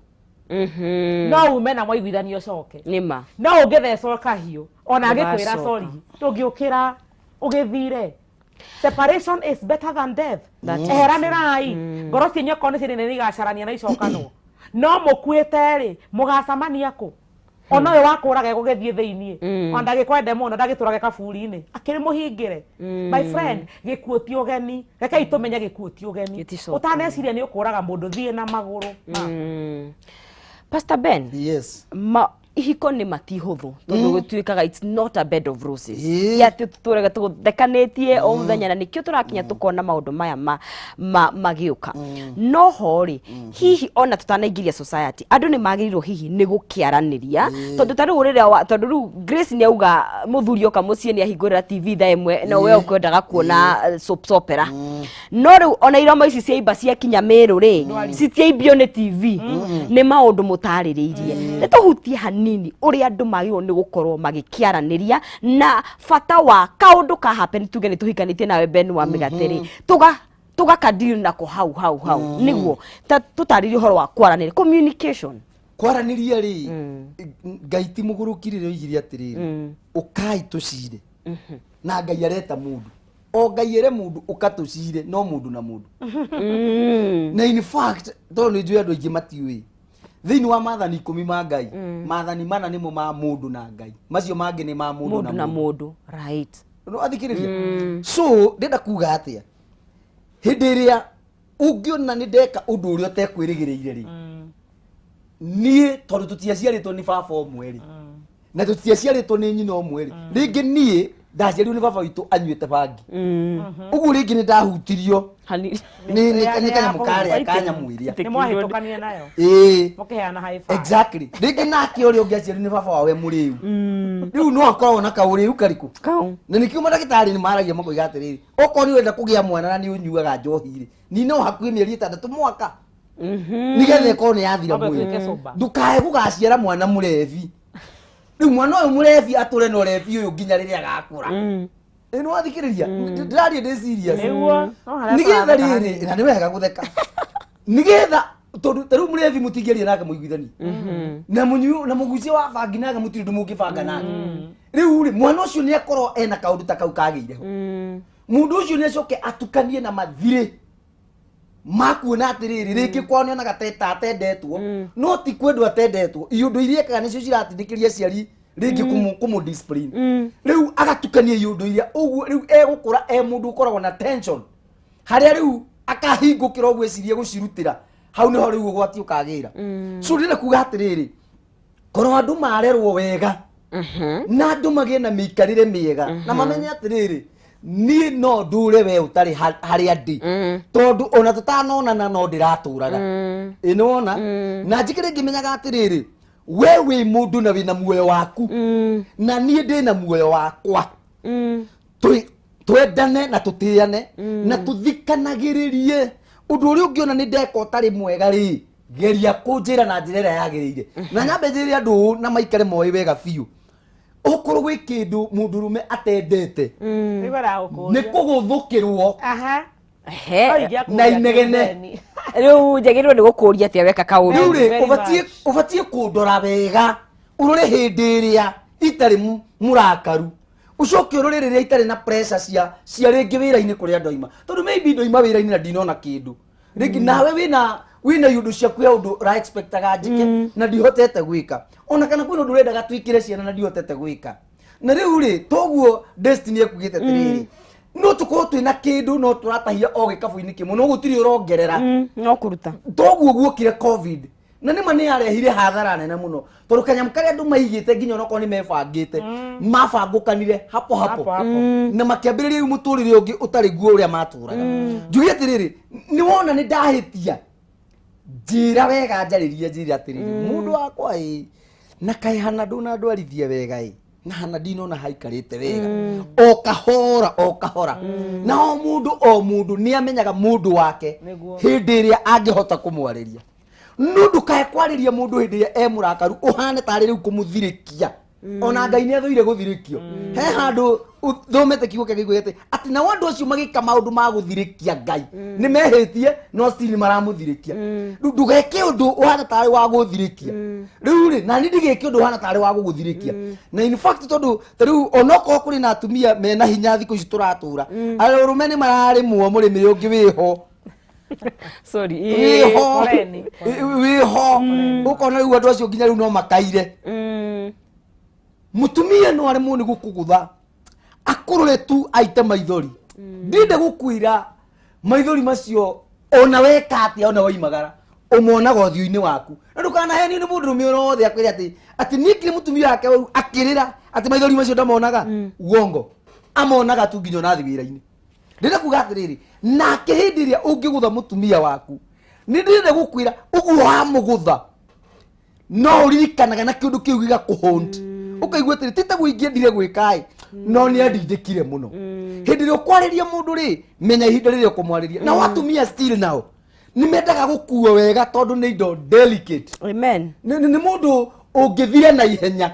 No ume na mwaiguithania ũcoke. Nĩma. No ũngĩthecwo kahiũ ona angĩkwĩra Ndũgacoka. sorry, ndũngĩũkĩra ũgĩthire. Separation is better than death. Eheranĩrai, ngoro cianyu okorwo nĩ cienene nĩ igacarania na icokanwo. No mũkuĩte rĩ, mũgacamania kũ? Ona ũyũ wakũraga egũgĩthiĩ thĩiniĩ, ona ndagĩkwende mũno, ndagĩtũrage kaburi-inĩ akĩrĩ mũhingĩre. My friend, gĩkuũ ti ũgeni. Rekei tũmenye gĩkuũ ti ũgeni. Gĩticokaga. Ũtaneciria nĩ ũkũraga mũndũ, thiĩ na magũrũ. Pastor Ben. Yes. Ma ihiko nĩ matihũthũ, tondũ gũtuĩkaga it's not a bed of roses. Ti atĩ tũtũraga tũthekanĩtie o mũthenya, na nĩkĩo tũrakinya tũkona maũndũ maya magĩũka. No ho rĩ, hihi ona tũtanaingĩria society, andũ nĩ magĩrĩirwo hihi nĩ gũkĩaranĩria, tondũ ta rĩu rĩrĩa tondũ rĩu Grace nĩ auga mũthuri oka mũciĩ nĩ ahingũrĩra TV thaa 1, na we ũkwendaga kuona soap opera. No rĩu ona iromo ici ciaimba ciakinya Mĩrũ rĩ, citiaimbio nĩ TV, nĩ maũndũ mũtarĩrĩirie. Nĩ tũhutie hanini ũrĩa andũ magĩrĩirwo nĩ gũkorwo magĩkĩaranĩria na bata wa kaũndũ ka happen. Tuge nĩ tũhikanĩtie nawe Ben wa mĩgate rĩ, tũgakadiri nako hau hau hau, nĩguo ta tũtarĩrie ũhoro wa kwaranĩria, communication. Kwaranĩria rĩ, Ngai ti mũgũrũki rĩrĩa oigire atĩrĩrĩ, ũkai tũcire. Na Ngai areta mũndũ, o Ngai ere mũndũ ũka tũcire, no mũndũ na mũndũ. Na in fact, tondũ nĩ njũĩ andũ aingĩ matiũĩ, thĩinĩ wa maathani 10 ma Ngai, maathani 4 nĩmo ma mũndũ na Ngai, macio mangĩ nĩ ma mũndũ mũndũ na na mũndũ. Mũndũ, right. No athikĩrĩria, so ndĩrenda kuga atĩa? Hĩndĩ ĩrĩa ũngĩona nĩ ndeka ũndũ ũrĩa ũtekwĩrĩgĩrĩire rĩ, niĩ tondũ tũtiaciarĩtwo nĩ baba ũmwe rĩ, na tũtiaciarĩtwo nĩ nyina ũmwe rĩ, rĩngĩ niĩ ndaciarirwo nĩ baba witũ anyuĩte bangi, ũguo rĩngĩ nĩ ndahutirio Hani nĩ kanyamũ karĩa ka nyamũ ĩrĩa. Nĩ mwahĩtũkania nayo, Ĩĩ. mũkĩheana high five. Exactly. Rĩngĩ nake ũrĩa ũngĩ aciarirwo nĩ baba wawe mũrĩu, rĩu no akoragwo na kaũrĩu karĩkũ? Kau. Na nĩkĩo mandagĩtarĩ nĩ maragia makoiga atĩrĩrĩ, okorwo nĩ ũrenda kũgĩa mwana na nĩ ũnyuaga njohi rĩ, nina o hakuhĩ mĩeri 6, mwaka, nĩgetha ĩkorwo nĩ yathira Wambe mwĩrĩ. ũtuĩke sober. Ndũkae gũgaciara mwana mũrebi. Rĩu mwana ũyũ mũrebi atũre na ũrebi ũyũ nginya rĩrĩa agakũra. Ĩ nĩ wathikĩrĩria, ndĩraria ndĩ serious. Nĩguo no harĩa Nĩgetha tũratheka. rĩrĩ, na nĩ wega gũtheka, nĩgetha tondũ ta rĩu mũrebi mũtingĩaria nake mũiguithanie, na mũnyui na mũgucia wa bangi nake mũtirĩ ũndũ mũngĩbanga nake. Rĩu rĩ, mwana ũcio nĩ akorwo ena kaũndũ ta kau kagĩire ho. Mũndũ ũcio nĩ acoke atukanie na mathirĩ makuona atĩrĩrĩ, rĩngĩ kwao nĩonaga ta atendetwo, no ti kwendwo atendetwo, iũndũ iria ekaga nĩcio ciratindĩkĩria aciari rĩngĩ kũmũ discipline. Rĩu agatukania iũndũ iria ũguo, rĩu egũkũra e mũndũ ũkoragwo na tension, harĩa rĩu akahingũkĩra ũguo ecirie gũcirutĩra hau, nĩho rĩu ũgwati ũkagĩra. So ndĩrenda kuga atĩrĩrĩ, korwo andũ marerwo wega na andũ magĩe na mĩikarĩre mĩega na mamenye atĩrĩrĩ, niĩ no ndũre we ũtarĩ harĩa ndĩ, tondũ ona tũtanonana no ndĩratũraga. Ĩ nĩwona, na njikĩrĩ ngĩmenyaga atĩrĩrĩ, we wĩ mũndũ na wĩna muoyo waku, na niĩ ndĩna muoyo wakwa. Twendane na tũtĩane na tũthikanagĩrĩrie. Ũndũ ũrĩa ũngĩona nĩ ndeka ũtarĩ mwega rĩ, geria kũnjĩra na njĩra ĩrĩa yagĩrĩire. Na nyambe njĩre andũ ũũ na maikare moĩ wega biũ, okorwo gwĩ kĩndũ mũndũrũme atendete, Nĩguo nĩ aragũkũria. kũgũthũkĩrwo. Aha. Ehe. No ingĩakũria Na inegene. atĩ Rĩu njagĩrĩirwo nĩ gũkũria atĩa weka Rĩu kaũndũ? rĩ, Very ũbatiĩ much. ũbatiĩ kũndora wega. Ũrore hĩndĩ ĩrĩa itarĩ mũrakaru, ũcoke ũrore rĩrĩa itarĩ na pressure cia rĩngĩ wĩra-inĩ kũrĩa ndoima, tondũ maybe ndoima wĩra-inĩ na ndinona kĩndũ rĩngĩ, nawe wĩna iũndũ ciaku ya ũndũ ũra expectaga njĩke na ndihotete gwĩka, ona kana kwĩna ũndũ ũrendaga twĩkĩre ciana na ndihotete gwĩka. Na rĩu rĩ, toguo Destiny ekugĩte atĩrĩrĩ, no tũkorwo twĩna kĩndũ no tũratahia o gĩkabũ-inĩ kĩmwe, no gũtirĩ ũrongerera. No kũruta. Toguo guokire COVID, na nĩma nĩ yarehire hathara nene mũno, tondũ kanyamũ karĩa andũ maigĩte nginya onokorwo nĩ mebangĩte mabangũkanire hapo hapo. Hapo hapo. Na makĩambĩrĩria rĩu mũtũrĩre ũngĩ ũtarĩ guo ũrĩa matũraga. Njuge atĩrĩrĩ, nĩ wona nĩ ndahĩtia, njĩra wega, njarĩrie, njĩre atĩrĩrĩ, mũndũ wakwa ĩ, na kaĩ hana ndũnandwarithia wega ĩ, na hana ndinona haikarĩte wega, o kahora o kahora, na o mũndũ o mũndũ nĩ amenyaga mũndũ wake. Nĩguo. Hĩndĩ ĩrĩa angĩhota kũmwarĩria, no ndũkae kwarĩria mũndũ hĩndĩ ĩrĩa e mũrakaru, ũhane tarĩ rĩu kũmũthirĩkia. Ona Ngai nĩ athũire gũthirĩkio. He handũ thomete kiugo kĩa Ngai atĩ nao andũ acio magĩka maũndũ ma gũthirĩkia Ngai nĩ mehĩtie, no still nĩ maramũthirĩkia. Rĩu ndũgeke ũndũ ũhana tarĩ wa gũthirĩkia. Rĩu rĩ, na niĩ ndigĩke ũndũ ũhana tarĩ wa gũgũthirĩkia. Na in fact, tondũ ta rĩu onokorwo kũrĩ na atumia mena hinya thikũ ici tũratũra, arũme nĩ mararĩmwo mũrĩmĩre ũngĩ wĩho. Sorry. Wĩho. Poleni. Wĩho, ũkona rĩu andũ acio nginya rĩu no makaire. Mũtumia no aremwo nĩ gũkũgũtha, akũrore tu aite maithori. Ndinde gũkwĩra maithori macio, ona weka atĩa, ona waimagara, ũmonaga ũthiũ-inĩ waku. Na ndũkanahenio nĩ mũndũrũme ũrothe akwĩre atĩ niĩ kĩrĩ mũtumia wake ũru akĩrĩra atĩ maithori macio ndamonaga. Uongo, amonaga tu nginya onathi wĩra-inĩ. Ndĩrenda kuga atĩrĩrĩ, nake hĩndĩ ĩrĩa ũngĩgũtha mũtumia waku, nĩ ndĩrenda gũkwĩra ũguo wamũgũtha no ũririkanaga na kĩũndũ kĩu gĩgakũhaunt, ũkaigua atĩrĩ, ti taguo ingĩendire gwĩka ĩ, no nĩ andindĩkire mũno. Hĩndĩ ĩrĩa ũkwarĩria mũndũ rĩ, menya ihinda rĩrĩa ũkũmwarĩria. Nao atumia still nao nĩ mendaga gũkuo wega, tondũ nĩ indo delicate. Amen. Nĩ mũndũ ũngĩthira na ihenya.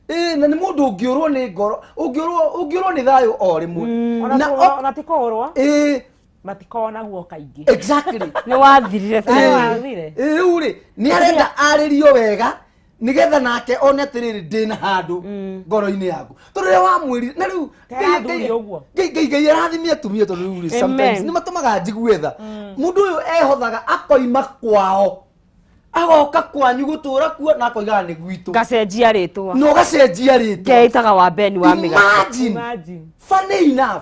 Ĩ, na nĩ mũndũ ũngĩũrwo nĩ ngoro, ũngĩũrwo nĩ thayũ o rĩmwe. Ona Na ona ti kũũrwo. Ĩ. Matikoragwo kaingĩ. Exactly. Nĩ wathirire. Nĩ wathire. Ĩ, rĩu rĩ, nĩ arenda arĩrio wega nigetha nake one atĩrĩrĩ, ndĩna handũ ngoro-inĩ yaku, tondũ rĩrĩa wamwĩrire na rĩu Tera athuri ũguo. Ngai arathimie atumia, tondũ rĩu rĩ, sometimes Amen. nĩ matũmaga njigue tha. Mũndũ ũyũ ehothaga akoima kwao agoka kwanyu gũtũra kuo, na akoigaga nĩ gwitũ. Ngacenjia rĩtwa. Na ũgacenjia rĩtwa. Ngeĩtaga wa Beni wa mĩgate. Imagine. Imagine. Funny enough,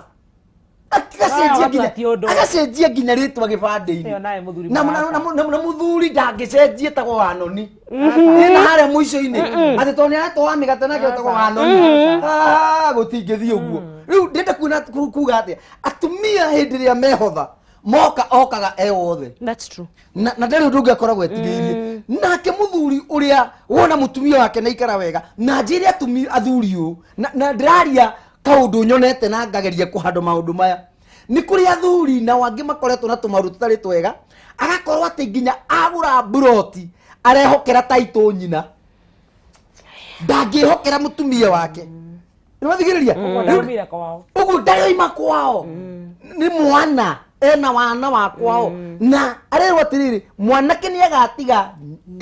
agacenjia Watua nginya ti ũndũ. agacenjia nginya rĩtwa gĩbandĩ-inĩ. Ĩyo naye mũthuri Na mũrata. na mũthuri ndangĩcenjia etagwo Wanoni ĩna harĩa mũico-inĩ atĩ tondũ nĩaretwo wa mĩgate nake etagwo Wanoni. Ah, gũtingĩthiĩ ũguo. Rĩu ndĩrenda kuona kuga atĩa, atumia hĩndĩ ĩrĩa mehotha moka okaga e wothe. That's true. Na ndarĩ ũndũ ũngĩ akoragwo etigĩirie. Nake mũthuri ũrĩa wona mũtumia wake na ikara wega, na njĩre atumia athuri ũũ, na ndĩraria kaũndũ nyonete na ngageria kũhandwo maũndũ maya, nĩ kũrĩ athuri nao angĩ makoretwo na tũmaũndũ tũtarĩ twega, agakorwo atĩ nginya agũra mburoti arehokera taitũ nyina, ndangĩhokera mũtumia wake. Nĩwathikĩrĩria? Ũguo ndaumire kwao. Ũguo ndaroima kwao nĩ mwana ena wana wa kwao, na arerwo atĩrĩrĩ, mwanake nĩ agatiga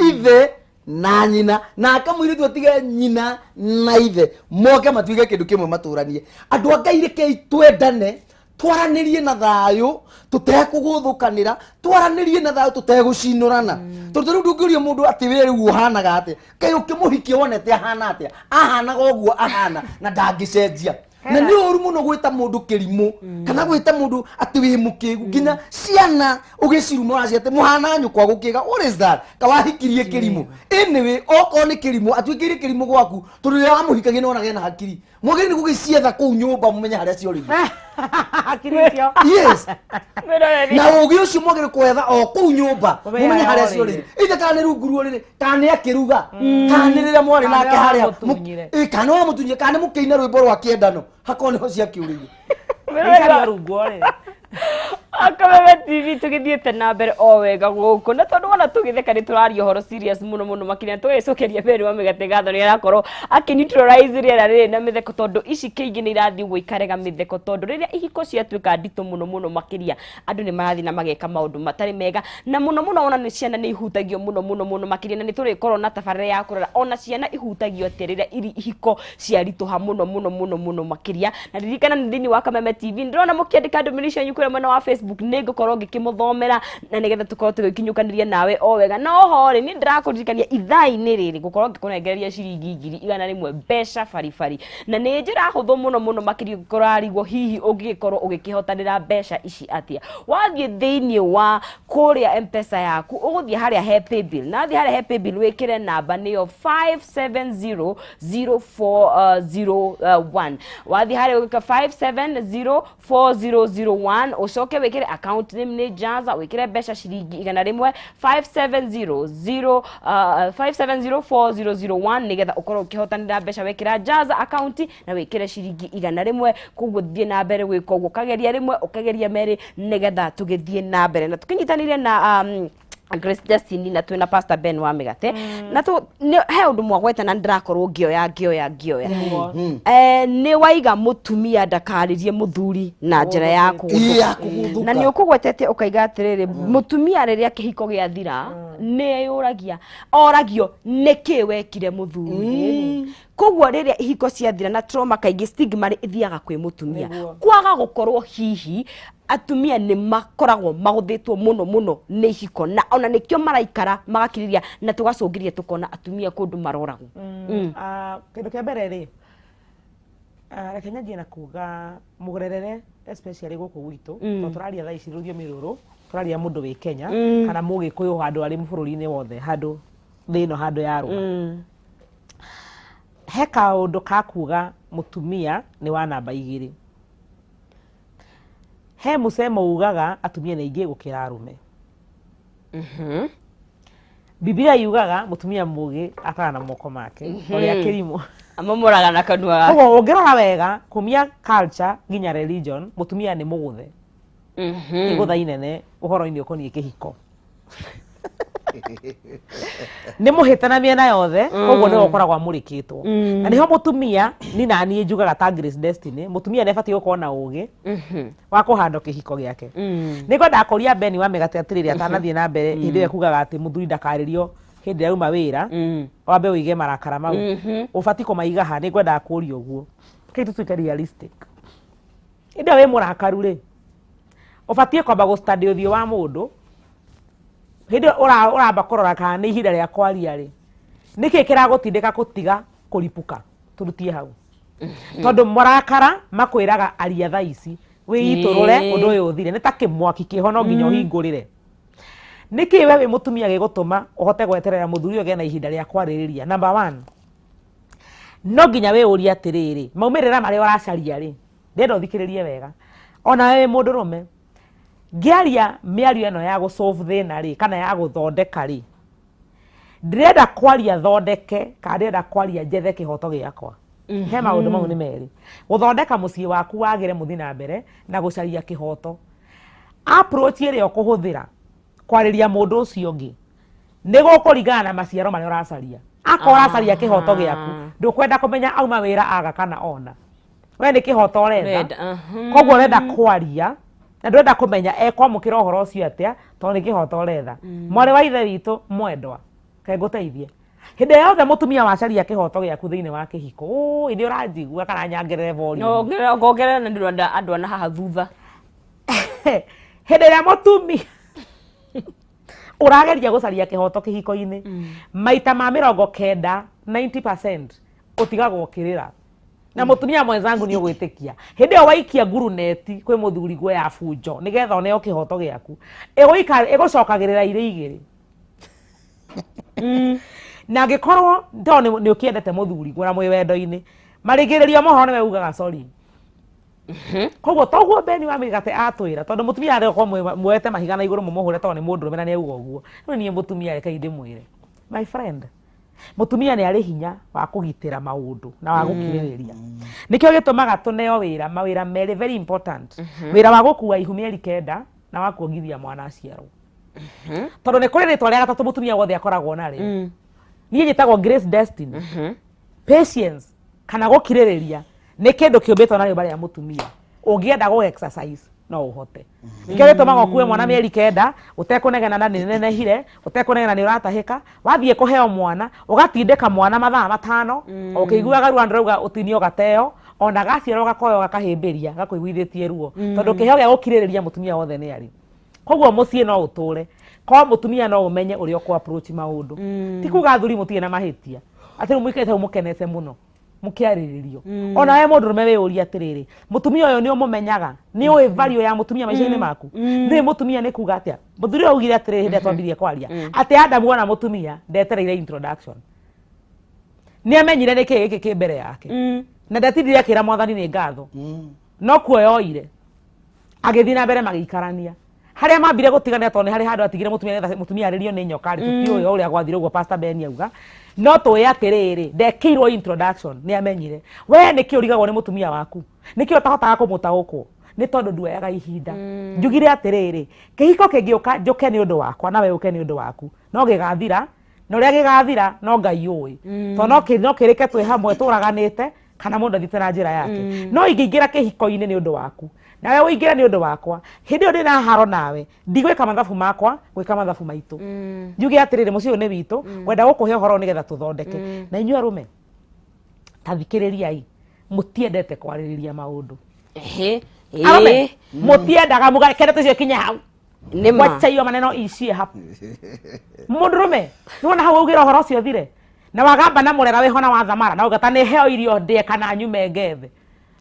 ithe na nyina, nake mũirĩtu atige nyina na ithe, moke matuĩke kĩndũ kĩmwe matũranie. Andũ a Ngai, rekei twendane, twaranĩrie na thayũ tũtekũgũthũkanĩra, twaranĩrie na thayũ tũtegũcinũrana, tondũ rĩu ndũngĩũria mũndũ atĩ we rĩu ũhanaga atĩa, kaĩ ũkĩmũhikia wonete ahana atĩa? Ahanaga ũguo ahana na ndangĩcenjia. Na nĩ ũru mũno gwĩta mũndũ kĩrimũ kana gwĩta mũndũ atĩ wĩ mũkĩgu, nginya ciana ũgĩciruma ũracia atĩ mũhana nyũkwa gũkĩga. What is that? Kawahikirie kĩrimũ? Anyway, okorwo nĩ kĩrimũ, atuĩkĩire kĩrimũ gwaku, tondũ rĩrĩa wamũhikagia nĩ wonaga ena hakiri. Mwagĩrĩire nĩ gũgĩcietha kũu nyũmba mũmenye harĩa ciorĩire. Hakiri icio. Yes, na ũgĩ ũcio mwagĩrĩire kwetha o kũu nyũmba Mũmenye mũmenye harĩa harĩa ciorĩire, ithe kana nĩ rungu ruo rĩrĩ, kana nĩ akĩruga, kana nĩ rĩrĩa mwarĩ Kana nake nĩ harĩa wamũtunyire. Ĩ, kana nĩ wamũtunyire, kana nĩ mũkĩina rwĩmbo rwa kĩendano, hakorwo nĩho ciakĩũrĩire. Icaria rungu rĩ. Akameme TV tũgĩthiĩte na mbere o wega gũkũ, na tondũ wona tũgĩtheka nĩ tũraria ũhoro serious mũno mũno makĩria, na tũgagĩcokeria Mary wa Mĩgate ngatho nĩ arakorwo akĩ neutralize rĩera rĩrĩ na mĩtheko, tondũ ici kĩingĩ nĩ irathiĩ ũguo ikarega mĩtheko, tondũ rĩrĩa ihiko ciatuĩka nditũ mũno mũno makĩria, andũ nĩ marathiĩ na mageka maũndũ matarĩ mega, na mũno mũno ona nĩ ciana nĩ ihutagio mũno mũno mũno makĩria, na nĩ tũrĩkorwo na tabarĩra ya kũrora ona ciana ihutagio atĩa rĩrĩa iri ihiko ciaritũha mũno mũno mũno mũno makĩria. Na ririkana nĩ thĩinĩ wa Kameme TV, ndĩrona mũkĩandĩka ndũmĩrĩri cianyu kũrĩa mwena wa Facebook, nĩ ngũkorwo ngĩkĩmũthomera na nĩgetha tũkorwo tũgĩkinyũkanĩria nawe o wega. Na oho rĩ, nĩ ndĩrakũririkania ithaa-inĩ rĩrĩ ngũkorwo ngĩkũnengereria ciringi 100,000 mbeca baribari, na nĩ njĩra hũthũ mũno mũno makĩria ũngĩkorwo hihi ũngĩgĩkorwo ũgĩkĩhotanĩra mbeca ici atĩa. Wathiĩ thĩinĩ wa kũrĩa M-Pesa yaku, ũgũthiĩ harĩa he paybill, na wathiĩ harĩa he paybill wĩkĩre namba nĩyo 5700401. Wathiĩ harĩa ũgĩka 5704001, ũcoke wĩkĩre account name nĩ Jaza, wĩkĩre mbeca ciringi 100, 5700 5704001, nĩgetha ũkorwo ũkĩhotanĩra mbeca wekĩra Jaza account na wĩkĩre ciringi 100. Koguo thiĩ na mbere gwĩka ũguo, ũkageria rĩmwe, ũkageria merĩ, nĩgetha tũgĩthiĩ na mbere na tũkĩnyitanĩire na Grace Destiny, na twĩna Pastor Ben wa Mĩgate, na tu he ũndũ mwagweta na ndĩrakorwo ngĩoya ngĩoya ngĩoya. Nĩ waiga mũtumia ndakarĩrie mũthuri na njĩra ya Ĩ, ya kũgũthũka, kũgũthũka. Na nĩ ũkũgwetete ũkaiga atĩrĩrĩ, mũtumia rĩrĩa kĩhiko gĩathira nĩ eyũragia, oragio nĩkĩ wekire mũthuri. Koguo rĩrĩa ihiko ciathira na trauma, kaingĩ stigma rĩ ithiaga kwĩ mũtumia, kwaga gũkorwo hihi atumia nĩ makoragwo magũthĩtwo mũno mũno nĩ ihiko, na ona nĩkĩo maraikara magakirĩria, na tũgacũngĩria tũkona atumia kũndũ maroragwo. Ah, kĩndũ kĩa mbere rĩ, reke nyanjie na kuga mũrerere, especially gũkũ gwitũ, tondũ tũraria thaa ici rũthiomi rũrũ, tũraria mũndũ wĩ Kenya kana mũgĩkũyũ, handũ arĩ bũrũri-inĩ wothe, handũ thĩ ĩno, handũ ya rũma, he kaũndũ ka kuga mũtumia nĩ wa namba 2. He mũcemo ugaga atumia nĩ aingĩ gũkĩra arũme. Bibilia yugaga mũtumia mũgĩ akaga na moko make, ũrĩa kĩrimũ amamoraga na kanua gake. Koguo ũngĩrora wega, kumia culture nginya religion, mũtumia nĩ mũgũthe, igũtha inene ũhoro-inĩ ũkoniĩ kĩhiko, nĩ mũhĩte na mĩena yothe. Koguo nĩwe ũkoragwo amũrĩkĩtwo, na nĩho mũtumia ni naniĩ njugaga ta Grace Destiny, mũtumia nĩ abatiĩ gũkorwo na ũgĩ wa kũhandwo kĩhiko gĩake. Nĩ ngwendaga kũria Beni wa Mĩgate atĩrĩrĩ, atanathiĩ na mbere, hĩndĩ ĩyo ekugaga atĩ mũthuri ndakarĩrio hĩndĩ ĩrĩa auma wĩra, wambe ũige marakara mau, ũbatiĩ kũmaiga ha? Nĩ ngwendaga kũria ũguo kĩ tũtuĩke realistic. Hĩndĩ ĩyo wĩ mũrakaru rĩ, ũbatiĩ kwamba gũstudy ũthiũ wa mũndũ. Hĩndĩ ĩyo ũramba kũrora kana nĩ ihinda rĩa kwaria rĩ, nĩkĩ kĩragũtindĩka gũtiga kũripuka? Tũrutie hau, tondũ marakara makwĩraga aria thaa ici, wĩitũrũre, ũndũ ũyũ ũthire. Nĩ ta kĩmwaki kĩho, no nginya ũhingũrĩre. Nĩkĩ we wĩ mũtumia gĩgũtũma ũhote gweterera mũthuri ũyũ ũgĩe na ihinda rĩa kwarĩrĩria? Number one, no nginya wĩyũrie atĩrĩrĩ, maumĩrĩra marĩa ũracaria rĩ, ndĩrenda ũthikĩrĩrie wega, ona we wĩ mũndũrũme, ngĩaria mĩario ĩno ya gũsolve thĩna rĩ, kana ya gũthondeka rĩ, ndĩrenda kwaria thondeke kana ndĩrenda kwaria njethe kĩhoto gĩakwa? He maũndũ mau nĩ merĩ: gũthondeka mũciĩ waku wagĩre mũthi na mbere, na gũcaria kĩhoto. Approach ĩrĩa ũkũhũthĩra kwarĩria mũndũ ũcio ũngĩ nĩ gũkũringana na maciaro marĩa ũracaria. Akorwo ũracaria kĩhoto gĩaku, ndũkwenda kũmenya auma wĩra aga kana ona, we nĩ kĩhoto ũretha. Ũrenda, Koguo ũrenda kwaria na ndũrenda kũmenya ekwamũkĩra ũhoro ũcio atĩa, tondũ nĩ kĩhoto ũretha. Mwarĩ wa ithe witũ mwendwa, ke ngũteithie. Hĩndĩ ĩrĩa yothe mũtumia wacaria kĩhoto gĩaku thĩinĩ wa kĩhiko, ũĩ nĩ ũranjigua kana nyangerere volume? Ngongerera na ndĩrona andũ ana haha thutha. Hĩndĩ ĩrĩa mũtumia ũrageria gũcaria kĩhoto kĩhiko-inĩ, maita ma 90, 90% ũtigagwo ũkĩrĩra. Na mũtumia mwenzangu, nĩ ũgwĩtĩkia hĩndĩ ĩyo waikia nguruneti kwĩ mũthuri guo ya bunjo nĩgetha ũneo kĩhoto gĩaku, ĩgũcokagĩrĩra irĩ igĩrĩ. Na angĩkorwo tondũ nĩ ũkĩendete mũthuri guo na mwĩ wendo-inĩ, marigĩrĩrio mohoro nĩwe ugaga sorry. Koguo toguo Beni wa Mĩgate atwĩra, tondũ mũtumia arĩ gũkorwo muoete mahiga na igũrũ mũmũhũre tondũ nĩ mũndũrũme na nĩ auga ũguo. Rĩu niĩ mũtumia, rekei ndĩmwĩre, my friend, mũtumia nĩ arĩ hinya wa kũgitĩra maũndũ na wa gũkirĩrĩria. Nĩkĩo gĩtũmaga tũneo wĩra, mawĩra merĩ very important: wĩra wa gũkua ihu mĩeri 9. Na wa kuongithia mwana aciarwo, tondũ nĩ kũrĩ rĩtwa rĩa gatatũ mũtumia wothe akoragwo narĩo. Niĩ njĩtagwo Grace Destiny. Patience kana gũkirĩrĩria nĩ kĩndũ kĩũmbĩtwo na rĩũmba rĩa mũtumia. Ũngĩenda gũ exercise no ũhote. Nĩkĩo gĩtũmaga ũkue mwana mĩeri 9 ũtekũnegena na nĩ nenehire, ũtekũnegena nĩ ũratahĩka. Wathiĩ kũheo mwana, ũgatindĩka mwana mathaa 5 ũkĩiguaga ruo, ndũrauga ũtinio gateo, ona gaciarwo gakoyo gakahĩmbĩria gakũiguithĩtie ruo, tondũ kĩheo gĩa gũkirĩrĩria mũtumia wothe nĩ arĩ. Koguo mũciĩ no ũtũre korwo mũtumia no ũmenye ũrĩa ũkũ approach maũndũ. Ti kuga athuri mũtirĩ na mahĩtia, atĩ rĩu mũikarĩte hau mũkenete mũno mũkĩarĩrĩrio. Ona we mũndũrũme wĩyũrie atĩrĩrĩ, mũtumia ũyũ nĩ ũmũmenyaga? Nĩ ũĩ value ya mũtumia maica-inĩ maku? Nĩ mũtumia nĩ kuga atĩa? Mũthuri ũyũ augire atĩrĩrĩ, hĩndĩ ĩrĩa twambirie kwaria, atĩ Adamu ona mũtumia ndetereire introduction, nĩ amenyire nĩ kĩĩ gĩkĩ kĩ mbere yake, na ndatindire akĩra Mwathani nĩ ngatho, no kuoyoire agĩthiĩ na mbere magĩikarania. Harĩa mambire gũtigana, tondũ nĩ harĩ handũ atigire mũtumia nĩgetha mũtumia arĩrio nĩ nyoka rĩ, tũtiũĩ o ũrĩa gwathire ũguo Pastor Ben auga, no tũĩ atĩrĩrĩ, ndekĩirwo introduction, nĩ amenyire. We nĩkĩ ũrigagwo nĩ mũtumia waku? Nĩkĩ ũtahotaga kũmũtaũkwo? Nĩ tondũ nduoyaga ihinda. Njugire atĩrĩrĩ, kĩhiko kĩngĩũka njũke nĩ ũndũ wakwa na we ũke nĩ ũndũ waku, no gĩgathira, na ũrĩa gĩgathira no Ngai ũĩ, tondũ no kĩrĩke twĩ hamwe tũraganĩte kana mũndũ athiĩte na njĩra yake. No ingĩingĩra kĩhiko-inĩ nĩ ũndũ waku nawe ũingĩre nĩ ũndũ wakwa, hĩndĩ ĩyo ndĩna haro nawe, ndigwĩka mathabu makwa, gwĩka mathabu maitũ. Njuge atĩrĩrĩ, mũciĩ ũyũ nĩ witũ, ngwenda gũkũhe ũhoro nĩgetha tũthondeke. Na inyuĩ arũme, ta thikĩrĩriai, mũtiendete kwarĩrĩria maũndũ. Arũme mũtiendaga mũgakende tũcio kinye hau. Nĩ ma. Wacha hiyo maneno iishie hapo. Mũndũrũme nĩwona hau augĩra ũhoro ũcio ũthire, na wagamba na mũrera wĩho na wathamara na ũgata nĩ heo irio ndĩe kana nyume ngethe,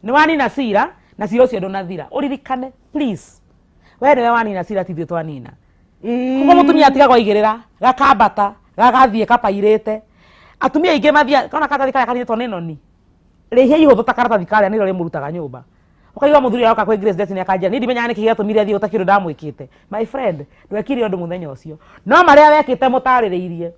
nĩ wanina cira, na cira ũcio ndũnathira. Ũririkane please, we nĩwe wanina cira, ti ithuĩ twanina. Koguo mũtumia atigagwo aigĩrĩra gakambata gagathiĩ kapairĩte. Atumia aingĩ mathia kona karatathi karĩa kaninĩtwo nĩ noni, rĩhia ihũthũ ta karatathi karĩa nĩrĩo rĩmũrutaga nyũmba. Ũkaigua mũthuri aroka kwĩ Grace Destiny akanjĩra, niĩ ndimenyaga nĩkĩ gĩatũmire thiĩ gũtakĩrĩ ũndũ ndamwĩkĩte. My friend, ndwekire ũndũ mũthenya ũcio, no marĩa wekĩte mũtarĩrĩirie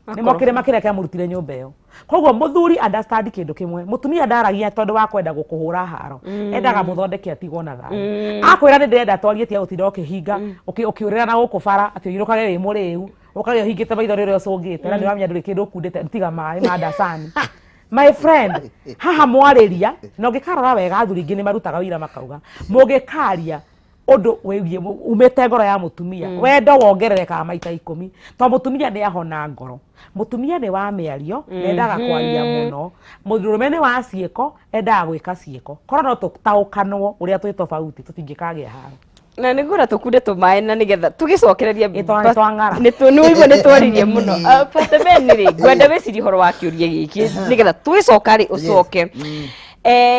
nĩmo kĩrĩma kĩrĩa kĩamũrutire nyũmba ĩyo. Koguo mũthuri, understand kĩndũ kĩmwe, mũtumia ndaragia tondũ wa kwenda gũkũhũra haro, endaga mũthondeke atigwo na thayũ. Akwĩra nĩ ndĩrenda twarie, tiga gũtinda ũkĩhinga ũkĩũrĩra na gũkũ bara atĩ ũirũkage wĩ mũrĩu, ũkage ũhingĩte maitho rĩrĩa ũcũngĩte na nĩ ũramenya ndũrĩ kĩndũ ũkundĩte tiga maĩ ma ndacani. My friend, haha mwarĩria na ũngĩkarora wega, athuri aingĩ nĩ marutaga wĩira makauga mũngĩkaria ũndũ wĩgiĩ umĩte ngoro ya mũtumia, wendo wongererekaga maita 10, tondũ mũtumia nĩ ahona ngoro. Mũtumia nĩ wa mĩario, endaga kwaria mũno. Mũndũrũme nĩ wa ciĩko, endaga gwĩka ciĩko. Korwo no tũtaũkanwo ũrĩa twĩ tofauti, tũtingĩkagĩa haro. Na nĩ ngwenda tũkunde tũmaĩ na nĩgetha tũgĩcokereria. Ĩ, tondũ nĩ twang'ara. Nĩ ũigua nĩ twaririe mũno. Pastor Ben rĩ, ngwenda wĩcirie ũhoro wa kĩũria gĩkĩ nĩgetha tũgĩcoka rĩ ũcoke.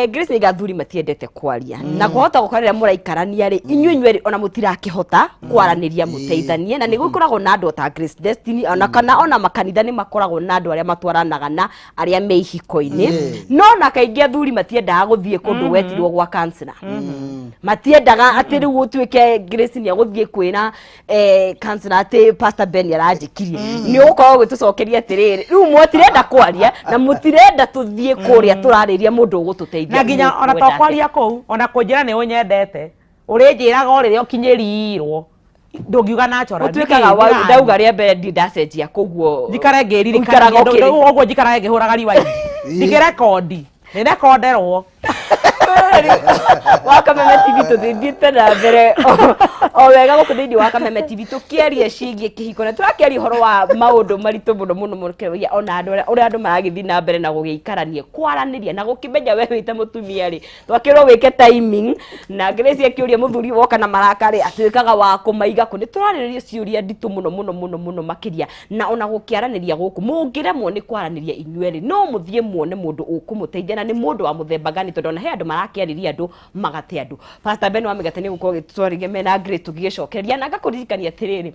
Grace nĩ athuri matiendete kwaria, na kwahota gũkorwo rĩrĩa mũraikarania rĩ, inyuĩ inyuerĩ ona mũtirakĩhota kwaranĩria mũteithanie, na nĩ gũkoragwo na andũ ta Grace Destiny, ona kana ona makanitha nĩ makoragwo na andũ arĩa matwaranaga na arĩa me ihiko-inĩ. No na kaingĩ athuri matiendaga gũthiĩ kũndũ wetirwo gwa counselor, matiendaga atĩ rĩu ũtuĩke Grace nĩ agũthiĩ kwĩra counselor atĩ Pastor Ben aranjĩkirie. Nĩ ũgũkorwo ũgĩtũcokeria atĩrĩrĩ, rĩu mũtirenda kwaria na mũtirenda tũthiĩ kũrĩa tũrarĩria mũndũ ũgũtũteithia. Na nginya ona Mũkwenda to kwaria kũu, ona kũnjĩra nĩ ũnyendete, ũrĩnjĩraga o rĩrĩa ũkinyĩrirwo, ndũngiuga natural. Ũtuĩkaga ndauga rĩa mbere ndi ndacenjia, koguo njikare ũikaraga ngĩririkanagia ũguo, njikaraga ngĩhũraga rewind, ndikĩrekondi, nĩ rekonderwo. Wa Kameme TV, tũthiĩte na mbere o wega gũkũ thĩinĩ wa Kameme TV tũkĩaria ciĩgiĩ kĩhiko, na tũrakĩaria ũhoro wa maũndũ maritũ mũno mũno mũno kĩrĩa ona andũ ũrĩa andũ maragĩthiĩ na mbere na gũgĩikarania, kwaranĩria na gũkĩmenya we wĩta mũtumia rĩ, twakĩrwo wĩke timing. Na Grace akĩũria, mũthuri woka na marakarĩ atuĩkaga wa kũmaiga kũ? Nĩ tũrarĩrĩria ciũria nditũ mũno mũno mũno mũno makĩria, na ona gũkĩaranĩria gũkũ, mũngĩremwo nĩ kwaranĩria inyuerĩ, no mũthiĩ muone mũndũ ũkũmũteithia, na nĩ mũndũ wa mũthemba gani? Tondũ ona he andũ marakĩarĩria andũ magate andũ. Pastor Ben wa Mĩgate nĩ gũkorwo gĩtwarĩria mena Grace tũgĩgĩcokeria, na ngakũririkania atĩrĩrĩ,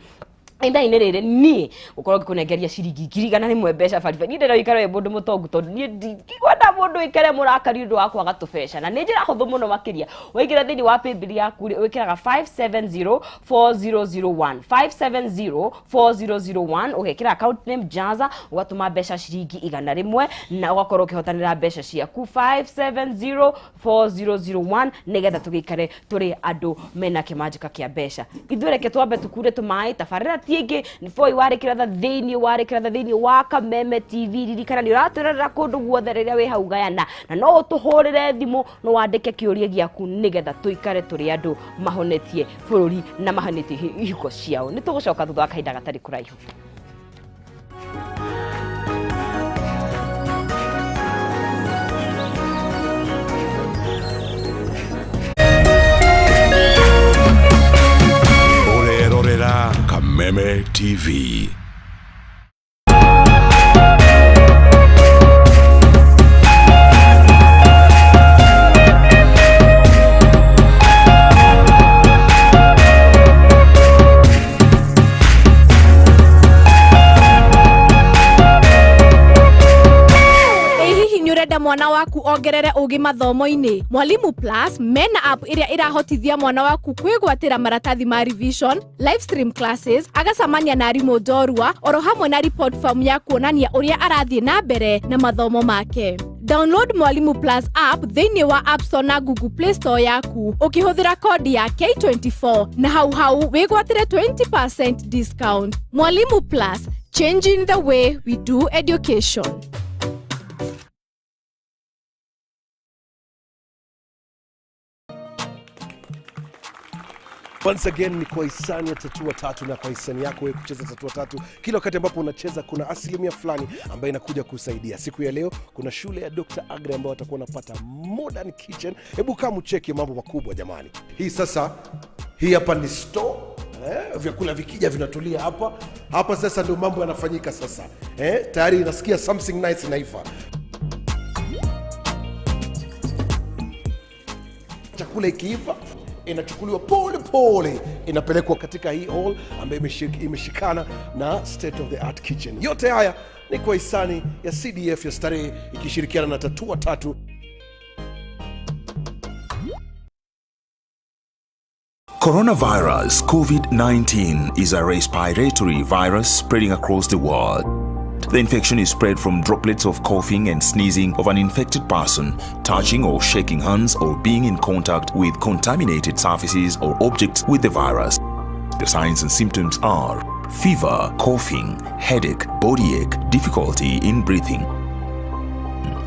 ithaa-inĩ rĩrĩ niĩ gũkorwo ngĩkũnengeria ciringi 100,000 mbeca baribari. Niĩ ndĩrenda ũikare wĩ mũndũ mũtongu, tondũ niĩ ndingĩkwenda. Mũndũ ĩkere mũrakari ũndũ wa kwaga tũbeca, na nĩ njĩra hũthũ mũno makĩria. Waingĩra thĩinĩ wa paybill yaku rĩ, wĩkĩraga 5704001, 5704001, ũgekĩra account name Jaza, ũgatũma mbeca ciringi 100 na ũgakorwo ũkĩhotanĩra mbeca ciaku 5704001, nĩgetha tũgĩikare tũrĩ andũ mena kĩmanjĩka kĩa mbeca. Ithuĩ reke twambe tukure tũmaĩ. Tabarĩra ti ĩngĩ nĩ Boy wa Rĩkĩratha thĩinĩ wa Rĩkĩratha thĩinĩ wa Kameme TV. Ririkana nĩ ũratwĩrorera kũndũ guothe rĩrĩa wĩ hau gayana, na no ũtũhũrĩre thimũ, no wandĩke kĩũria gĩaku nĩgetha tũikare tũrĩ andũ mahonetie bũrũri na mahonetie ihiko ciao. Nĩ tũgũcoka thutha wa kahinda gatarĩ kũraihu. Ũrerorera Kameme TV. Ĩ hihi nĩ ũrenda mwana waku ongerere ũgĩ mathomo-inĩ? Mwalimu Plus mena app ĩrĩa ĩrahotithia mwana waku kwĩgwatĩra maratathi ma revision, live stream classes, agacamania na arimũ njorua, oro hamwe na report form ya kuonania ũrĩa arathiĩ na mbere na mathomo make. Download Mwalimu Plus app thĩinĩ wa App Store na Google Play Store yaku ũkĩhũthĩra kodi ya K24, na hau hau wĩgwatĩre 20% discount. Mwalimu Plus, changing the way we do education. Once again ni kwa hisani ya Tatua Tatu, na kwa hisani yako wewe kucheza Tatua Tatu. Kila wakati ambapo unacheza kuna asilimia fulani ambayo inakuja kusaidia. Siku ya leo kuna shule ya Dr. Agre ambao watakuwa wanapata modern kitchen. Hebu kama ucheke mambo makubwa jamani. Hii sasa, hii hapa ni store. Vyakula vikija vinatulia hapa. Hapa sasa ndio mambo yanafanyika sasa. Tayari nasikia something nice inaiva. Chakula ikiiva inachukuliwa pole pole, inapelekwa katika hii hall ambayo imeshikana na state of the art kitchen. Yote haya ni kwa hisani ya CDF ya Starehe ikishirikiana na Tatua Tatu. Coronavirus COVID-19 is a respiratory virus spreading across the world. The infection is spread from droplets of coughing and sneezing of an infected person, touching or shaking hands, or being in contact with contaminated surfaces or objects with the virus. The signs and symptoms are fever, coughing, headache, body ache, difficulty in breathing.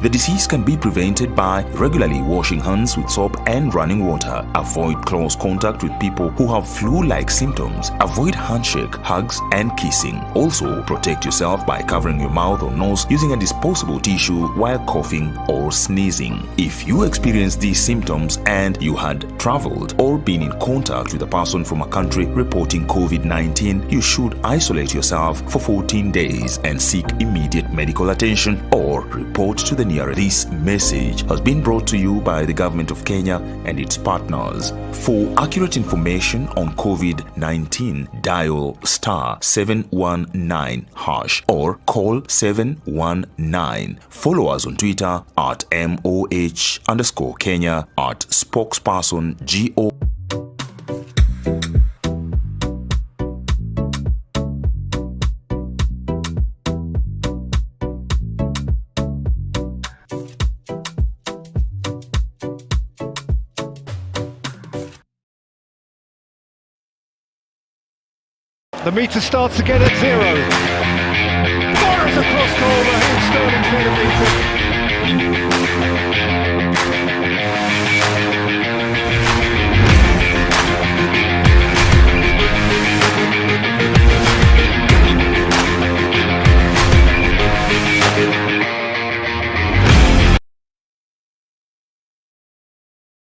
The disease can be prevented by regularly washing hands with soap and running water. Avoid close contact with people who have flu-like symptoms. Avoid handshake, hugs, and kissing. Also, protect yourself by covering your mouth or nose using a disposable tissue while coughing or sneezing. If you experience these symptoms and you had traveled or been in contact with a person from a country reporting COVID-19, you should isolate yourself for 14 days and seek immediate medical attention or report to the nearest. This message has been brought to you by the government of Kenya and its partners. For accurate information on COVID-19, dial *719# or call 719. Follow us on Twitter at MOH_Kenya, at spokesperson GO. The meter starts again at 0. Fires across goal, Raheem Sterling's made a meter.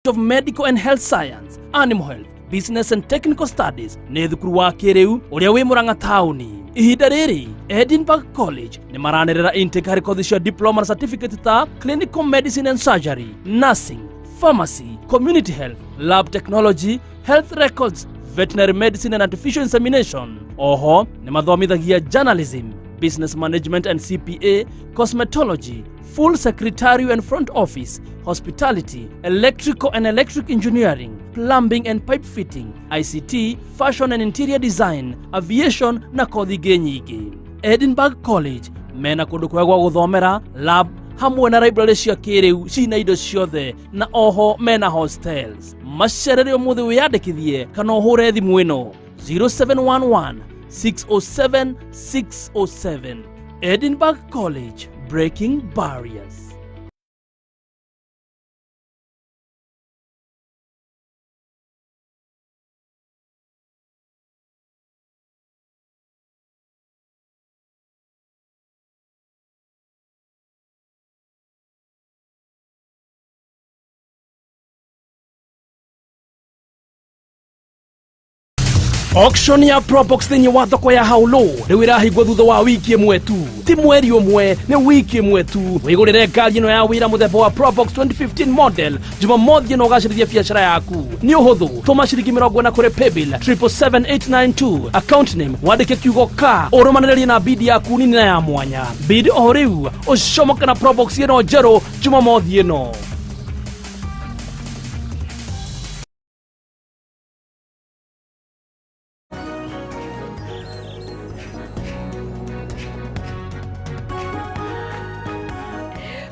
Of Medical and Health Science, Animal Health, Business and Technical Studies nĩ thukuru wa kĩrĩu ũrĩa wĩ Mũrang'a taũni. Ihinda rĩrĩ Edinburgh College nĩ maranĩrĩra intake harĩ kothi cia diploma na certificate ta Clinical Medicine and Surgery, Nursing, Pharmacy, Community Health, Lab Technology, Health Records, Veterinary Medicine and Artificial Insemination. Oho nĩ mathomithagia journalism, Business Management and CPA, Cosmetology, Full Secretarial and Front Office, Hospitality, Electrical and Electric Engineering, Plumbing and Pipe Fitting, ICT, Fashion and Interior Design, Aviation na kothi ingĩ nyingĩ. Edinburgh College mena kũndũ kwega gwa gũthomera, lab hamwe na library cia kĩrĩu cina indo ciothe, na oho mena hostels. Macerere ũmũthĩ wĩyandĩkithie kana ũhũre thimũ ĩno 0711 607 607. Edinburgh College, breaking barriers. Auction ya Probox thĩinĩ wa thoko ya Haulu rĩu ĩrahingwo thutha wa wiki ĩmwe tu, ti mweri ũmwe, nĩ wiki ĩmwe tu. Wĩgũrĩre ngari ĩno ya wĩra mũthemba wa Probox 2015 model Jumamothi ĩno, ũgacĩrithie biacara yaku. Nĩ ũhũthũ, tũma ciringi 40 kũrĩ paybill 777892, account name wandĩke kiugo ka, ũrũmanĩrĩrie na bid yaku nini na ya mwanya. Bid o rĩu ũcomoke na Probox ĩno njerũ Jumamothi ĩno.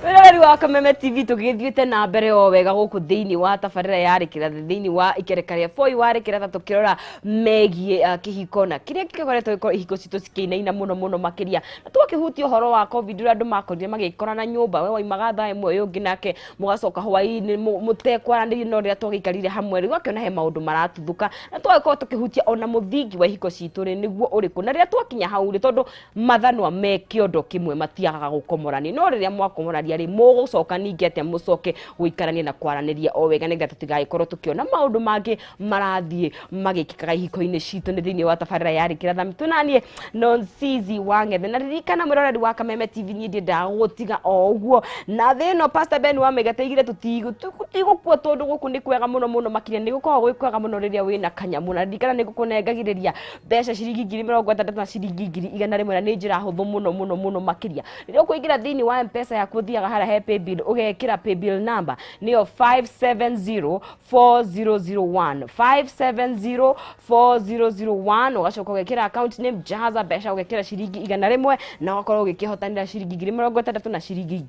Wĩroreri wa Kameme TV, tũgĩthiĩte na mbere o wega gũkũ thĩinĩ wa tabarĩra ya Rĩkĩra Thĩ, thĩinĩ wa ikereka rĩa Boy wa Rĩkĩra Tha, tũkĩrora megiĩ kĩhiko na kĩrĩa gĩkoretwo gĩkorwo ihiko citũ cikĩinaina mũno mũno makĩria, na twakĩhutia ũhoro wa COVID, ũrĩa andũ makorire magĩkorana nyũmba, we waimaga thaa 1, ũyũ ũngĩ nake mũgacoka hwaĩ-inĩ mũtekwaranĩria. No rĩrĩa twagĩikarire hamwe rĩu akĩona he maũndũ maratuthũka, na twagĩkorwo tũkĩhutia ona mũthingi wa ihiko citũ rĩ nĩguo ũrĩkũ. Na rĩrĩa twakinya hau rĩ, tondũ mathanwa me kĩondo kĩmwe matiagaga gũkomorania, no rĩrĩa mwakomorania rĩ, mũgũcoka ningĩ atĩa mũcoke gũikarania na kwaranĩria o wega, nĩgetha tũtigagĩkorwo tũkĩona maũndũ mangĩ marathiĩ magĩkĩkaga ihiko-inĩ citũ. Nĩ thĩinĩ wa tabarĩra ya Rĩkĩra Thami, tũnanie Nonsizi wa Ng'ethe. Na ririkana, mwĩroreri wa Kameme TV, niĩ ndiendaga gũgũtiga o ũguo na thĩ ĩno. Pastor Ben wa Mĩgate igire tũtigũkua, tondũ gũkũ nĩ kwega mũno mũno makĩria, nĩ gũkoragwo gwĩ kwega mũno rĩrĩa wĩna kanyamũ. Na ririkana nĩ gũkũnengagĩrĩria mbeca ciringi 60,000 na ciringi 100,000, na nĩ njĩra hũthũ mũno mũno mũno makĩria. Rĩrĩa ũkũingĩra thĩinĩ wa M-Pesa yaku, ũthiaga harĩa he paybill, ũgekĩra paybill number nĩyo 5704001, 5704001, ũgacoka ũgekĩra account name, jaza mbeca, ũgekĩra ciringi 100, na ũgakorwo ũgĩkĩhotanĩra ciringi 60,000 na ciringi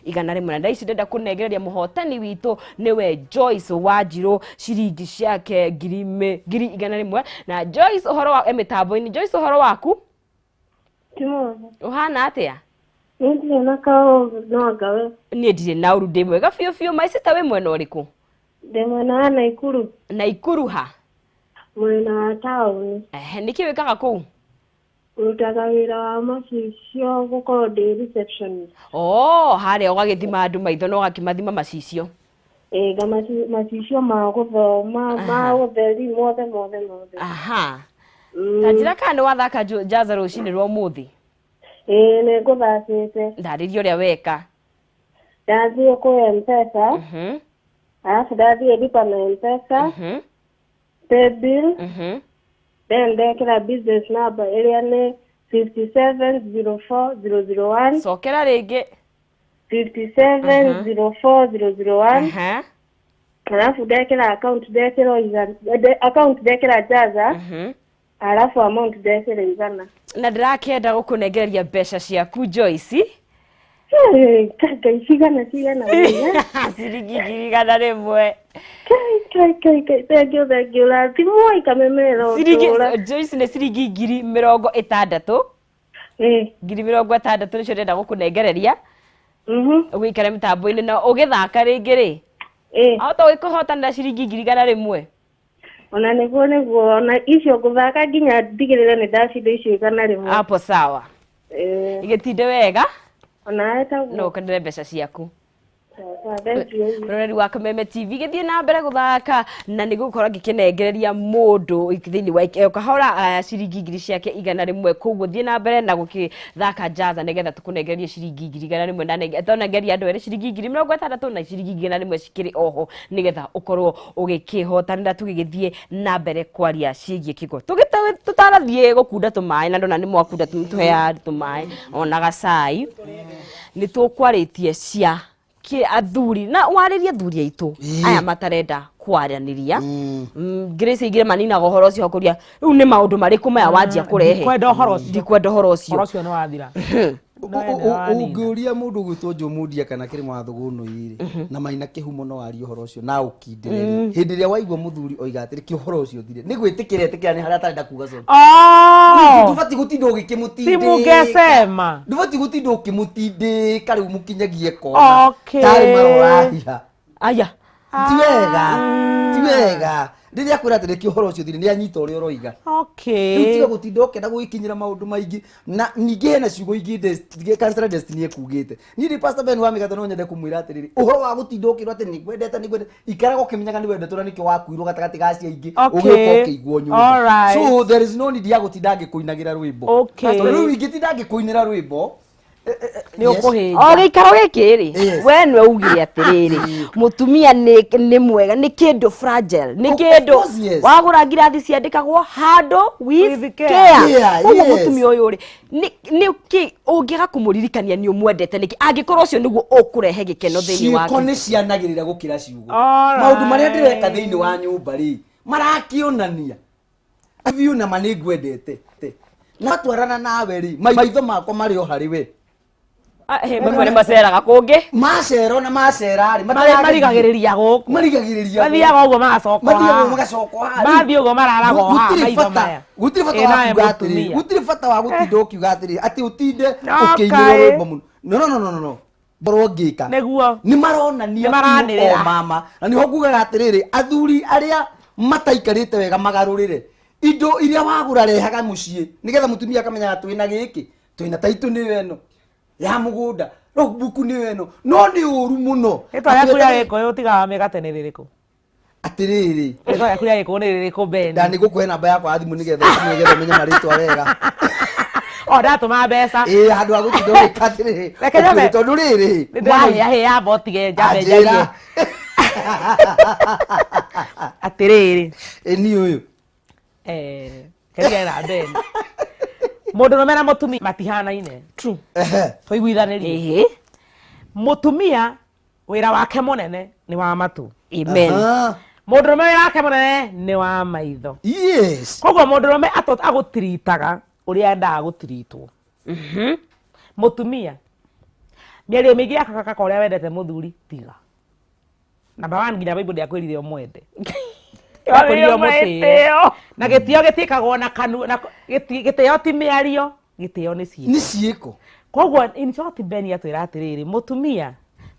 100,000. Na ndaici ndĩrenda kũnengereria mũhotani witũ, nĩwe Joyce Wanjirũ, ciringi ciake 100,000. Na Joyce, ũhoro wa mĩtambo-inĩ? Joyce, ũhoro waku? Timothy. Ũhana atĩa? Nĩ ndirĩ na kaũru, no ngawe. Niĩ ndirĩ na ũru, ndĩ mwega biũ biũ. My sister, wĩ mwena ũrĩkũ? Ndĩ mwena wa Naikuru. Naikuru ha? Mwena wa taũni. Ehe, nĩkĩ wĩkaga kũu? Rutaga wĩra wa macicio, gũkorwo ndĩ receptionist. Oh, harĩa ũgagĩthima andũ maitho na ũgakĩmathima macicio? Ĩ, nga macicio ma gũthoma, ma ũtheri, mothe mothe mothe. Aha. Ta njĩra kana nĩ wathaka njaza rũcinĩ rwa ũmũthĩ? Ĩ, nĩ ngũthakĩte. Ndarĩria ũrĩa weka. Ndathiĩ kwĩ M-Pesa, alafu ndathiĩ lipa na M-Pesa, paybill, then ndekĩra business number ĩrĩa nĩ 5704001. Cokera rĩngĩ. 5704001. Alafu ndekĩra account, ndekĩra 100, account ndekĩra jaza, alafu amount ndekĩra 100. Na ndĩrakĩenda gũkũnengereria mbeca ciaku, Joyce. Hey, Ngai, cigana cigana wĩna? Ciringi 100,000. Kai kai kai kai, thank you, thank you, rathimwo ikamemera. Ciringi ũtũra. Joyce, nĩ ciringi 60,000. 60,000 nĩcio ndĩrenda gũkũnengereria. Ũgĩikare mĩtambo-inĩ na ũgĩthaka rĩngĩ rĩ, ahota gũkũhotanĩra ciringi 100,000. Ona nĩguo ona icio ngũthaka nginya ndigĩrĩre nĩ ndacinda icio 100. Hapo sawa. Igĩtinde wega. Ona etaguo. No ũkenere mbeca ciaku. Sawa, thank you. Roreri wa Kameme TV gĩthiĩ na mbere gũthaka na nĩ gũkorwo ngĩkĩnengereria mũndũ thĩinĩ wa ũkahora ciringi 100,000 koguo thiĩ na mbere na gũkĩthaka jaza nĩgetha tũkũnengererie ciringi 100,000 na tonengeria andũ erĩ ciringi 60,000 na ciringi 100,000 cikĩrĩ oho nĩgetha ũkorwo ũgĩkĩhotanĩra. Tũgĩgĩthiĩ na mbere kwaria ciĩgiĩ kĩgo tũtarathiĩ gũkunda tũmaĩ na ndona nĩ mwakunda tũheaga tũmaĩ ona gacai nĩ tũkwarĩtie cia ki athuri na warĩrie athuri aitũ aya matarenda kwaranĩria. Grace igire maninaga ũhoro ũcio kũria rĩu nĩ maũndũ marĩkũ maya wanjia kũrehe? Ndikwenda ũhoro ũcio. Ndikwenda ũhoro ũcio. Ũhoro ũcio nĩ wathira. Ũngĩũria mũndũ ũgwĩtwo Joe kana kĩrĩma wa Thũgũnũ-rĩ na Maina Kĩhumo no arie ũhoro ũcio na ũkindĩrĩrie. Hĩndĩ ĩrĩa waigua mũthuri oiga atĩrĩ kĩ ũhoro ũcio ũthire nĩ gwĩtĩkĩra etĩkĩra nĩ harĩa atarenda kuga coke. Ndũbatiĩ gũtinda ũgĩkĩmũtindĩka. Si mungesema. Ndũbatiĩ gũtinda ũkĩmũtindĩka rĩu mũkinyagie kona tarĩ marorahiha. Aya. Ti wega. Ti wega. Rĩrĩa akwĩra atĩrĩ kĩ ũhoro ũcio ũthire nĩ anyita ũrĩa ũroiga. Rĩu tiga gũtinda ũkĩenda gũgĩkinyĩra maũndũ maingĩ na ningĩ hena ciugo ingĩ Counselor Destiny ekugĩte. Niĩ ndĩ Pastor Ben wa Mĩgatho no nyende kũmwĩra atĩrĩrĩ ũhoro wa gũtinda ũkĩrwo atĩ nĩngwendete nĩngwendete ikaraga ũkĩmenyaga nĩ wendetwo na nĩkĩo wakuirwo gatagatĩ ga acio aingĩ ũgĩũka ũkĩigwo nyũmba. So there is no need ya gũtinda ngĩkũinagĩra rwĩmbo. Tondũ rĩu ingĩtinda ngĩkũinĩra rwĩmbo o gĩikaro gĩkĩ rĩ we nĩwe ugire atĩrĩrĩ mũtumia nĩ mwega nĩ kĩndũ fragile nĩ kĩndũ wagũra ngirathi ciandĩkagwo handũ with care. Koguo mũtumia ũyũ rĩ nĩ kĩ ũngĩaga kũmũririkania nĩ ũmwendete nĩkĩ angĩkorwo ũcio nĩguo ũkũrehe gĩkeno thĩinĩ wake? Ciĩko nĩ cianagĩrĩra gũkĩra ciugo. Maũndũ marĩa ndĩreka thĩinĩ wa nyũmba rĩ marakĩonania biũ na ma nĩ ngwendete na twarana nawe rĩ maitho makwa marĩ o harĩ we. Mamwe nĩ maceraga kũngĩ macero na macera rĩ marigagĩrĩria gũkũ marigagĩrĩria mathiaga ũguo magacoka mathiaga ũguo magacoka haha mathiĩ ũguo mararaga o haha maitho maya. Gũtirĩ bata wa kuuga atĩrĩ gũtirĩ bata wa gũtinda ũkiuga atĩrĩ atĩ ũtinde ũkĩinĩrwo rwĩmbo mũno. No no no no no ngorwo ngĩka nĩguo nĩ maronania o mama na nĩho ngugaga atĩrĩrĩ athuri arĩa mataikarĩte wega magarũrĩre indo iria wagũra rehaga mũciĩ nĩgetha mũtumia akamenyaga twĩna gĩkĩ twĩna taitũ nĩyo ĩno ya mũgũnda logbook nĩyo ĩno no nĩ ũru mũno. Rĩtwa rĩaku rĩa Gĩkũyũ tiga mĩgate nĩ rĩrĩkũ? Atĩrĩrĩ rĩtwa rĩaku rĩa Gĩkũyũ nĩ rĩrĩkũ Ben? Nda nĩ ngũkũhe namba yakwa ya thimũ nĩgetha ũmenye marĩtwa wega. O ndatũma mbeca. Ĩĩ handũ ha gũtinda ũgĩka atĩrĩrĩ tondũ rĩrĩ nĩndĩrahĩahĩa mbotige njambe njarie. Atĩrĩrĩ ĩ niĩ ũyũ kĩrĩa na Ben mũndũrũme na mũtumia matihanaine. True. Tũiguithanĩrie. Mũtumia wĩra wake mũnene nĩ wa matũ. Amen. Mũndũrũme wĩra wake mũnene nĩ wa maitho. Yes. Koguo mũndũrũme agũtiritaga ũrĩa endaga gũtiritwo. Mũtumia mĩario mĩingĩ ya kakaka ũrĩa wendete mũthuri tiga. Number 1 nginya Bible ndĩakwĩrire ũmwende. Na gĩtĩo gĩtiĩkagwo na kanua na gĩtĩo ti mĩario gĩtĩo nĩ ciĩko. Nĩ ciĩko. Koguo in short Ben atwĩra atĩrĩrĩ mũtumia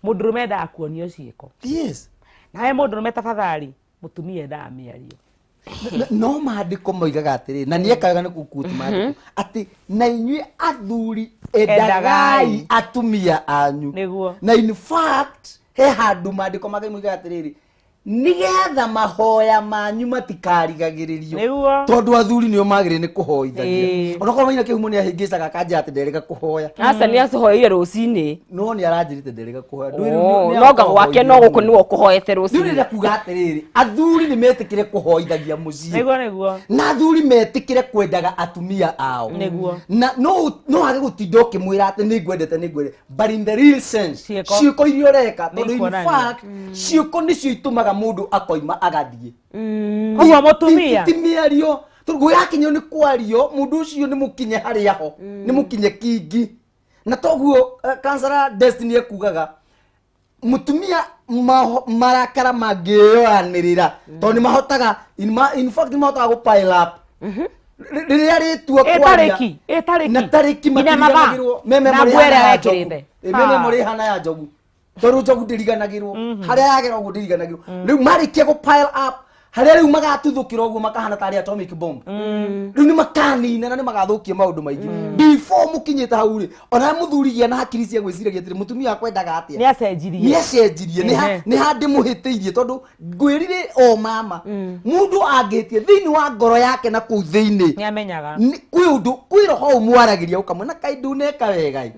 mũndũrũme endaga kuonio ciĩko. Yes. Nawe mũndũrũme tafadhali mũtumia endaga mĩario. No maandĩko moigaga atĩrĩrĩ na nĩ ekaga nĩ gũkuti maandĩko atĩ na inyuĩ athuri endagai atumia anyu. Nĩguo. Na in fact he handũ maandĩko ma Ngai moigaga atĩrĩrĩ nĩgetha mahoya manyu matikarigagĩrĩrio tondũ athuri nĩo magĩrĩire nĩ kũhoithagia. Onokorwo Maina Kĩhumo nĩ ahĩngĩcaga akanjĩra atĩ nderĩga kũhoya. Aca nĩ atũhoeire rũcinĩ. No nĩ aranjĩrĩte nderĩga kũhoya. No nga gwake no gũkũ nĩwe ũkũhoete rũcinĩ. Rĩu ndĩrenda kuga atĩrĩrĩ athuri nĩ metĩkĩre kũhoithagia mũciĩ. Nĩguo nĩguo. Na athuri metĩkĩre kwendaga atumia ao. Nĩguo. Na no age gũtinda ũkĩmwĩra atĩ nĩ ngwendete nĩ ngwendete but in the real sense ciĩko iria ũreka tondũ in fact ciĩko nĩcio itũmaga mũndũ akoima agathiĩ. Koguo mũtumia ti mĩario tondũ gũgakinyio nĩ kwario mũndũ ũcio nĩ mũkinye harĩa ho nĩ mũkinye kingi na toguo Counselor Destiny ekugaga mũtumia marakara mangĩyoanĩrĩra tondũ nĩ mahotaga in fact nĩ mahotaga gũ pile up rĩrĩa rĩtua kwaria na tarĩki matiriganagĩrwo memory ĩhana ya njogu tondũ njogu ndĩriganagĩrwo harĩa yagera ũguo ndĩriganagĩrwo rĩu marĩkia gũ pile up Harĩa rĩu magatuthũkĩra ũguo makahana tarĩ atomic bomb. Rĩu nĩ makanina na nĩ magathũkia maũndũ maingĩ before mũkinyĩte hau rĩ. Ona mũthuri gĩa na hakiri cia gwĩciragia atĩrĩ, mũtumia akwendaga atĩa? Nĩ acenjirie. Nĩ acenjirie, nĩ ha ndĩmũhĩtĩirie? Tondũ ngwĩrire o mama, mũndũ angĩhĩtia thĩinĩ wa ngoro yake na kũu thĩinĩ nĩ amenyaga. Kwĩ ũndũ, kwĩ roho ũmwaragĩria ũkamwĩra kaĩ nduneka wega ĩ.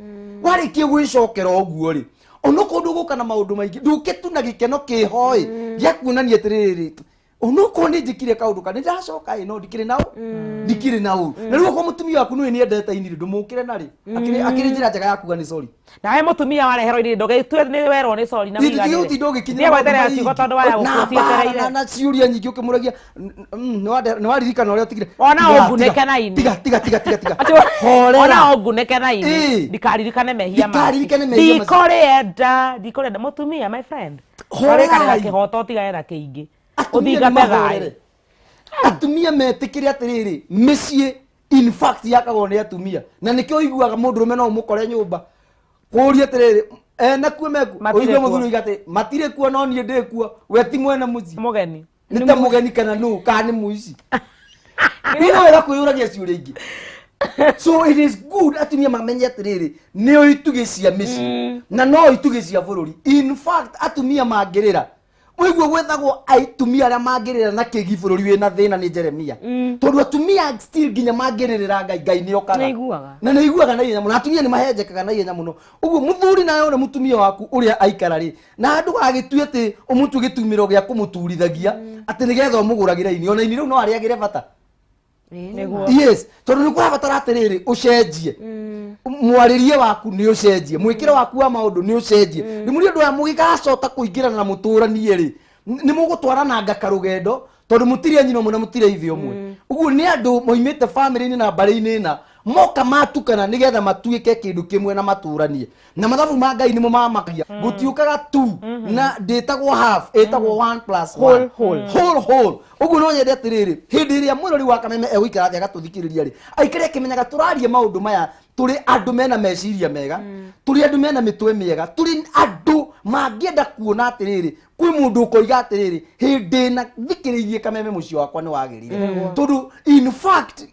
Warĩkia gwĩcokera ũguo rĩ, onokorwo ndũgũka na maũndũ maingĩ, ndũke tu na gĩkeno kĩho ĩ, gĩa kuonania atĩrĩrĩ, onokorwo nĩ njĩkire kaũndũ ka nĩ ndacoka ĩ, no ndikĩrĩ na ndikĩrĩ na ũru. Na rĩu okorwo mũtumia waku nĩwe nĩendete ini rĩ, ndũmũkĩre narĩ akĩrĩ njĩra njega ya kuga nĩ sorry. Nawe mũtumia wareherwo irio, ndũgĩtue nĩ werwo nĩ sorry na Nditige gũtinda ũgĩkinyĩra Thiĩ gweterera ciugo tondũ waya na gũkũ mbara cietereire. na ciũria nyingĩ ũkĩmũragia, nĩ waririkana ũrĩa ũtigire. Ona Tiga, ũngunĩke tiga, na ini. Tiga, tiga, tiga, tiga, tiga. Atĩ Horera. Ona ũngunĩke na ini, ndikaririkane mehia maku. Ndikaririkane mehia macio. Ndikũrĩenda, ndikũrĩenda mũtumia, my friend. Horerai. Warĩkanĩra kĩhoto, ũtigane na kĩingĩ. Atumia nĩ Ũthingate thayũ. mahorere. Atumia metĩkĩre atĩrĩrĩ, mĩciĩ in fact yakagwo nĩ atumia, na nĩkĩo ũiguaga mũndũrũme no ũmũkore nyũmba kũũria atĩrĩrĩ, ena kuo meku Matirĩ ũigue kuo. mũthuri oiga atĩ matirĩ kuo, no niĩ ndĩ kuo, we ti mwene mũciĩ. Mũgeni. Nĩ ta mũgeni kana nũ kana nĩ mũici. Nĩ wega kwĩyũragia ciũria ingĩ. So it is good atumia mamenye atĩrĩrĩ, nĩo itugĩ cia mĩciĩ na no itugĩ cia bũrũri. In fact, atumia mangĩrĩra ũiguo gwethagwo atumia arĩa mangĩrĩra na kĩgi bũrũri wĩna thĩna nĩ Jeremia, tondũ atumia still nginya mangĩrĩrĩra Ngai, Ngai nĩ okaga. Nĩaiguaga. Na nĩ aiguaga na ihenya mũno. Atumia nĩ mahenjekaga na ihenya mũno. Ũguo mũthuri nawe ona mũtumia waku ũrĩa aikara rĩ, na andũ gagĩtue atĩ ũmũtue gĩtumĩro gĩa kũmũturithagia atĩ nĩgetha ũmũgũragĩre ini, ona ini rĩu no arĩagĩre bata. Nĩguo. Yes, tondũ nĩ kũrabatara atĩrĩrĩ, ũcenjie mwarĩrie waku, nĩ ũcenjie mwĩkĩre waku wa maũndũ, nĩ ũcenjie rĩ mũrĩ ũndũ aya mũgĩgacota kũingĩrana na mũtũranie rĩ, nĩ mũgũtwarananga karũgendo, tondũ mũtirĩ a nyina ũmwe na mũtirĩ a ithe ũmwe. Ũguo nĩ andũ moimĩte bamĩrĩ-inĩ na mbarĩ-inĩ na moka matukana nĩgetha matuĩke kĩndũ kĩmwe na matũranie, na mathabu ma Ngai nĩmo mamagia. Gũtiũkaga tu na ndĩtagwo half, ĩtagwo one plus one. Whole, whole, whole. Ũguo no nyende atĩrĩrĩ, hĩndĩ ĩrĩa mwĩrori wa Kameme egũikara thĩ agatũthikĩrĩria rĩ, aikare akĩmenyaga tũraria maũndũ maya tũrĩ andũ mena meciria mega, tũrĩ andũ mena mĩtwe mĩega, tũrĩ andũ mangĩenda kuona atĩrĩrĩ, kwĩ mũndũ ũkoiga atĩrĩrĩ, hĩndĩ na thikĩrĩirie Kameme mũciĩ wakwa nĩ wagĩrire. Tondũ in fact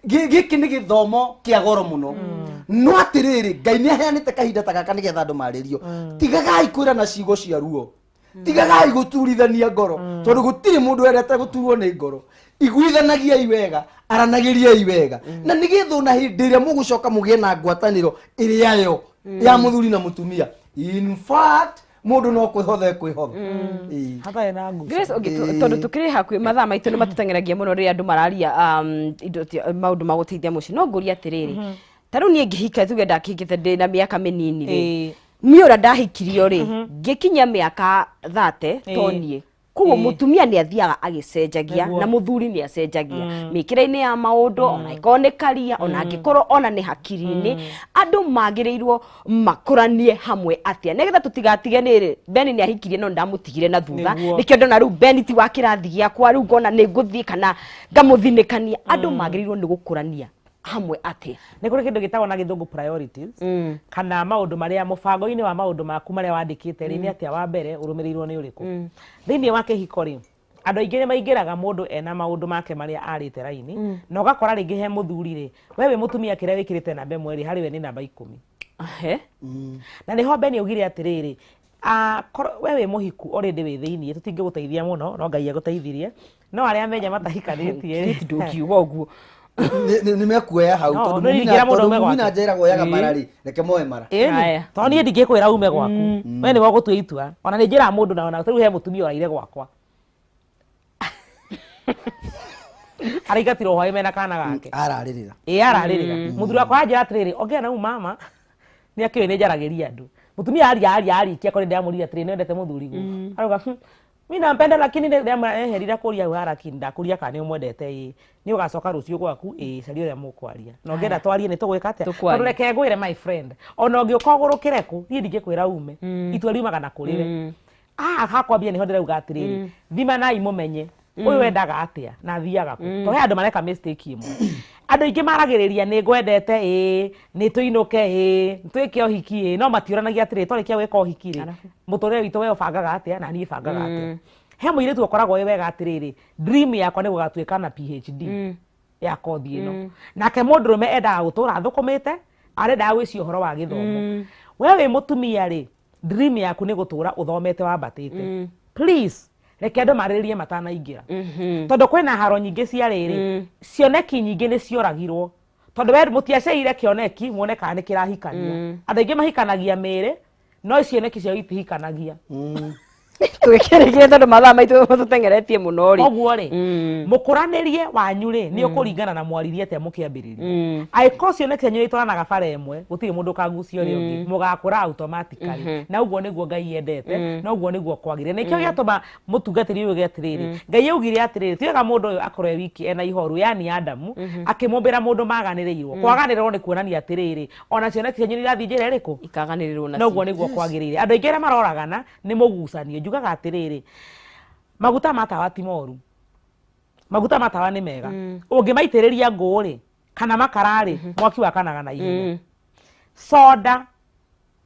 gĩkĩ nĩ gĩthomo kĩa goro mũno. No atĩrĩrĩ, Ngai nĩ aheanĩte kahinda ta gaka nĩgetha andũ marĩrio. Tigagai kwĩrana ciugo cia ruo, tigagai gũturithania ngoro, tondũ gũtirĩ mũndũ wendete gũturwo nĩ ngoro. Iguithanagiai wega, aranagĩriai wega, na nĩgetha ona hĩndĩ ĩrĩa mũgũcoka mũgĩe na ngwatanĩro ĩrĩa yo ya mũthuri na mũtumia, in fact mũndũ no kwĩhotha ekwĩhotha. Ĩĩ. Hatarĩ na nguca. Grace, tondũ tũkĩrĩ hakuhĩ mathaa maitũ nĩ matũteng'eragia mũno rĩrĩa andũ mararia indo maũndũ ma gũteithia mũciĩ, no ngũria atĩrĩrĩ, ta rĩu niĩ ngĩhika, tuge ndakĩhikĩte ndĩ na mĩaka mĩnini rĩ, niĩ ũrĩa ndahikirio rĩ, ngĩkinyia mĩaka 30 to niĩ koguo mũtumia nĩ athiaga agĩcenjagia na mũthuri nĩ acenjagia mĩkĩre-inĩ ya maũndũ, ona angĩkorwo nĩ karia, ona angĩkorwo ona nĩ hakiri-inĩ. Andũ magĩrĩirwo makũranie hamwe atĩa nĩgetha tũtigatige nĩrĩ Beni nĩ ahikirie no ndamũtigire na thutha? Nĩkĩo ndona rĩu Beni ti wa kĩrathi gĩakwa, rĩu ngona nĩ ngũthiĩ kana ngamũthinĩkania. Andũ magĩrĩirwo nĩ gũkũrania hamwe atĩa? Nĩ kũrĩ kĩndũ gĩtagwo na gĩthũngũ priorities, kana maũndũ marĩa mũbango-inĩ wa maũndũ maku marĩa wandĩkĩte rĩ, nĩ atĩa wa mbere ũrũmĩrĩirwo nĩ ũrĩkũ thĩinĩ wa kĩhiko rĩ. Andũ aingĩ nĩ maingĩraga mũndũ ena maũndũ make marĩa arĩte raini, na ũgakora rĩngĩ he mũthuri rĩ, we wĩ mũtumia kĩrĩa wĩkĩrĩte namba 1 rĩ, harĩ we nĩ namba 10. Na nĩho Beni augire atĩrĩrĩ, we wĩ mũhiku already, wĩ thĩiniĩ, tũtingĩgũteithia mũno, no Ngai agũteithirie. No arĩa menya matahikanĩtie rĩ, Ndũngiuga ũguo. Nĩ mekuoya hau. No, tondũ no ingĩra mũndũ tondũ aume mumina gwake. njera oyaga mara rĩ, reke moe mara. Ĩni, Haya. tondũ niĩ ndingĩkwĩra ume gwaku, we nĩwe ũgũtua itua. Ona nĩ njĩraga mũndũ na ona rĩu he mũtumia ũraire gwakwa, araingatirwo hwaĩ mena kana gake. Ararĩrĩra. Ĩ, ararĩrĩra mũthuri wakwa, anjĩra atĩrĩrĩ, ongea na u mama nĩ akĩũĩ nĩ njaragĩria andũ. Mũtumia aria aria arĩkia kũrĩ ndĩramũrire atĩrĩ, nĩwendete mũthuri guo? Arauga, mi nampenda, lakini ndĩramweherire kũria hau haraki ndakũria kana nĩ ũmwendete. Ĩ, nĩ ũgacoka rũciũ gwaku, ĩ, caria ũrĩa mũkwaria, na ũngĩenda twarie nĩ tũgwĩka atĩa? Tũkwaria. Tondũ reke ngwĩre, my friend, ona ũngĩũka ũgũrũkĩre kũ, niĩ ndingĩkwĩra ume. Itua riumaga na kũrĩ we. Ah, hakwambia nĩho ndĩrauga atĩrĩrĩ, thimanai mũmenye ũyũ wendaga atĩa na athiaga kũ, tondũ he andũ mareka mistake ĩmwe. Andũ aingĩ maragĩrĩria nĩ ngwendete, ĩ, nĩ tũinũke, ĩ, twĩke ũhiki, ĩ, no matiũranagia atĩrĩ, twarĩkia gwĩka ũhiki rĩ, mũtũrĩre witũ we ũbangaga atĩa na niĩ bangaga atĩa? He mũirĩtu ũkoragwo wĩ wega atĩrĩrĩ, dream yakwa nĩ gũgatuĩka na PhD ya kothi ĩno. Nake mũndũrũme endaga gũtũra athũkũmĩte, arendaga gwĩcia ũhoro wa gĩthomo. We wĩ mũtumia rĩ, dream yaku nĩ gũtũra ũthomete wambatĩte. Please, reke andũ marĩrĩrie matanaingĩra, tondũ kwĩna haro nyingĩ cia rĩrĩ, cioneki nyingĩ nĩ cioragirwo tondũ we mũtiaceire kĩoneki muone kana nĩ kĩrahikania. Andũ aingĩ mahikanagia mĩĩrĩ, no cioneki ciao itihikanagia. Twĩkĩrĩkĩre tondũ mathaa maitũ tũteng'eretie mũno rĩ. Koguo rĩ, mũkũranĩrie wanyu rĩ, nĩ ũkũringana na mwaririe atĩa mũkĩambĩrĩria. Angĩkorwo cioneki cianyu nĩ itwaranaga bara ĩmwe, gũtirĩ mũndũ ũkagucia ũrĩa ũngĩ, mũgakũra automatically. Na ũguo nĩguo Ngai endete, na ũguo nĩguo kwagĩrĩire. Nĩkĩo gĩatũma mũtungatĩri ũyũ atĩrĩrĩ, Ngai augire atĩrĩrĩ, ti wega mũndũ ũyũ akorwo e wiki ena ihoru, yani Adamu akĩmũmbĩra mũndũ maganĩrĩirwo. Kwaganĩrĩrwo nĩ kuonania atĩrĩrĩ, ona cioneki cianyu nĩ irathiĩ njĩra ĩrĩkũ? Ikaganĩrĩrwo na ũguo nĩguo kwagĩrĩire. Andũ aingĩ arĩa maroragana nĩ mũgucanio. Njugaga atĩrĩrĩ, maguta ma tawa ti moru, maguta ma tawa nĩ mega. Ũngĩmaitĩrĩria ngũ rĩ, kana makara rĩ, mwaki wakanaga na ihenya. Soda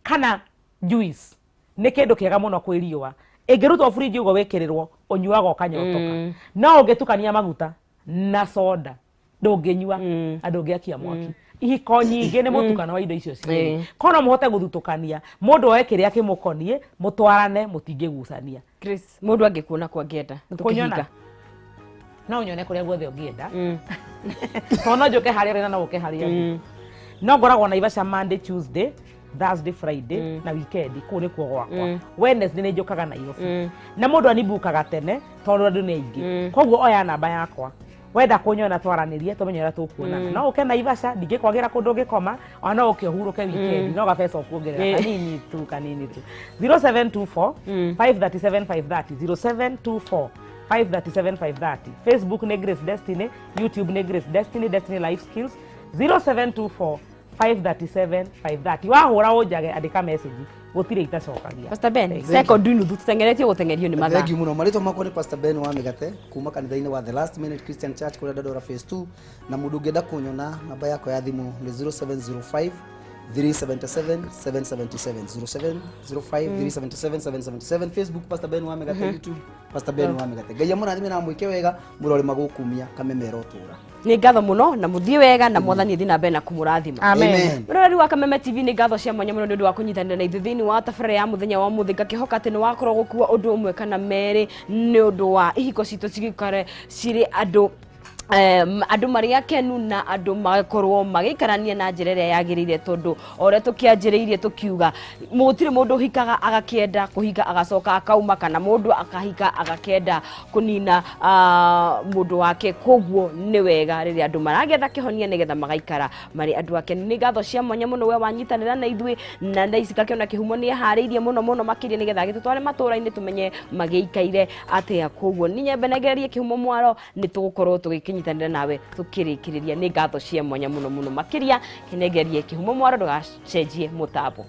kana juice nĩ kĩndũ kĩega mũno kwĩ riũa. Ĩngĩrutwo fridge ũguo wĩkĩrĩrwo, ũnyuaga ũkanyotoka. No ũngĩtukania maguta na soda, ndũngĩnyua na ndũngĩakia mwaki. Ihiko nyingĩ nĩ mũtukano wa indo icio cierĩ. Korwo no mũhote gũthutũkania, mũndũ oe kĩrĩa kĩmũkoniĩ, mũtwarane, mũtingĩgucania. Chris, mũndũ angĩkuona kwa angĩenda Kũnyona tũkĩhinga. No ũnyone kũrĩa guothe ũngĩenda, tondũ no njũke harĩa ũrĩ na no ũke harĩa ndĩ. No ngoragwo Naivasha Monday, Tuesday, Thursday, Friday na weekend. Kũu nĩkuo gwakwa. Wednesday nĩ njũkaga Nairobi, na mũndũ anibukaga tene tondũ andũ nĩ aingĩ. Koguo oya namba yakwa, wenda kũnyona twaranĩrie, tũmenye ũrĩa tũkuonana. No ũke Naivasha, ndingĩkwagĩra kũndũ ũngĩkoma, ona no ũke ũhurũke weekend, no gabeca ũkuongerera kanini tu, kanini tu. 0724 537 530, 0724 537 530. Facebook nĩ Grace Destiny, YouTube nĩ Grace Destiny, Destiny Life Skills. 0724 537 530. Wahũra ũnjage, andĩka message, gũtirĩ itacokagia. Pastor Ben, second nuthu, tũteng'eretio gũteng'erio nĩ mathaa. Thank you mũno. Marĩtwa makwa nĩ Pastor Ben wa Mĩgate kuma kanitha-inĩ wa The Last Minute Christian Church kũrĩa Dandora Phase 2. Na mũndũ ũngĩenda kũnyona, namba yakwa ya thimũ nĩ 0705 377 777, 0705 377 777. Facebook, Pastor Ben wa Mĩgate. YouTube, Pastor Ben wa Mĩgate. Ngai amũrathime na amwĩke wega. Mũrore magũkumia kamemero tũra. Nĩ ngatho mũno na mũthiĩ wega, na Mwathani thiĩ na mbere na kũmũrathima. Amen. Mũroreri wa Kameme TV, nĩ ngatho cia mwanya mũno nĩ ũndũ wa kũnyitanĩra na ithuĩ thĩinĩ wa tabarĩra ya mũthenya wa mũthĩ. Ngakĩhoka atĩ nĩ wakorwo gũkua ũndũ ũmwe kana merĩ nĩ ũndũ wa ihiko citũ cigĩkare cirĩ andũ andũ marĩ akenu na andũ magakorwo magĩikarania na njĩra ĩrĩa yagĩrĩire, tondũ o ũrĩa tũkĩanjĩrĩirie tũkiuga, gũtirĩ mũndũ ũhikaga agakĩenda kũhika agacoka akauma, kana mũndũ akahika agakĩenda kũnina mũndũ wake. Koguo nĩ wega rĩrĩa andũ maragetha kĩhonia nĩgetha magaikara marĩ andũ akenu. Nĩ ngatho cia mwanya mũno we wanyitanĩra na ithuĩ, na thaa ici ngakĩona kĩhumo nĩ eharĩirie mũno mũno makĩria nĩgetha agĩtũtware matũũra-inĩ tũmenye magĩikaire atĩa. Koguo nĩ nyambe nengererie kĩhumo mwaro, nĩ tũgũkorwo tũgĩkĩnyitanĩra nawe tũkĩrĩkĩrĩria. Nĩ ngatho cia mwanya mũno mũno makĩria. Kĩnengerie kĩhumo mwaro, ndũgacenjie mũtambo.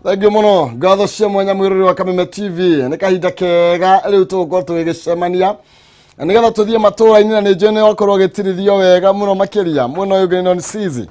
Thengiũ mũno, ngatho cia mwanya mwĩrori wa Kameme TV. Nĩ kahinda kega rĩu tũgũkorwo tũgĩgĩcemania na nĩgetha tũthiĩ matũũra-inĩ, na nĩ njũĩ nĩ wakorwo ũgĩtirithio wega mũno makĩria. Mwena ũyũ ũngĩ nĩ Non Sizi.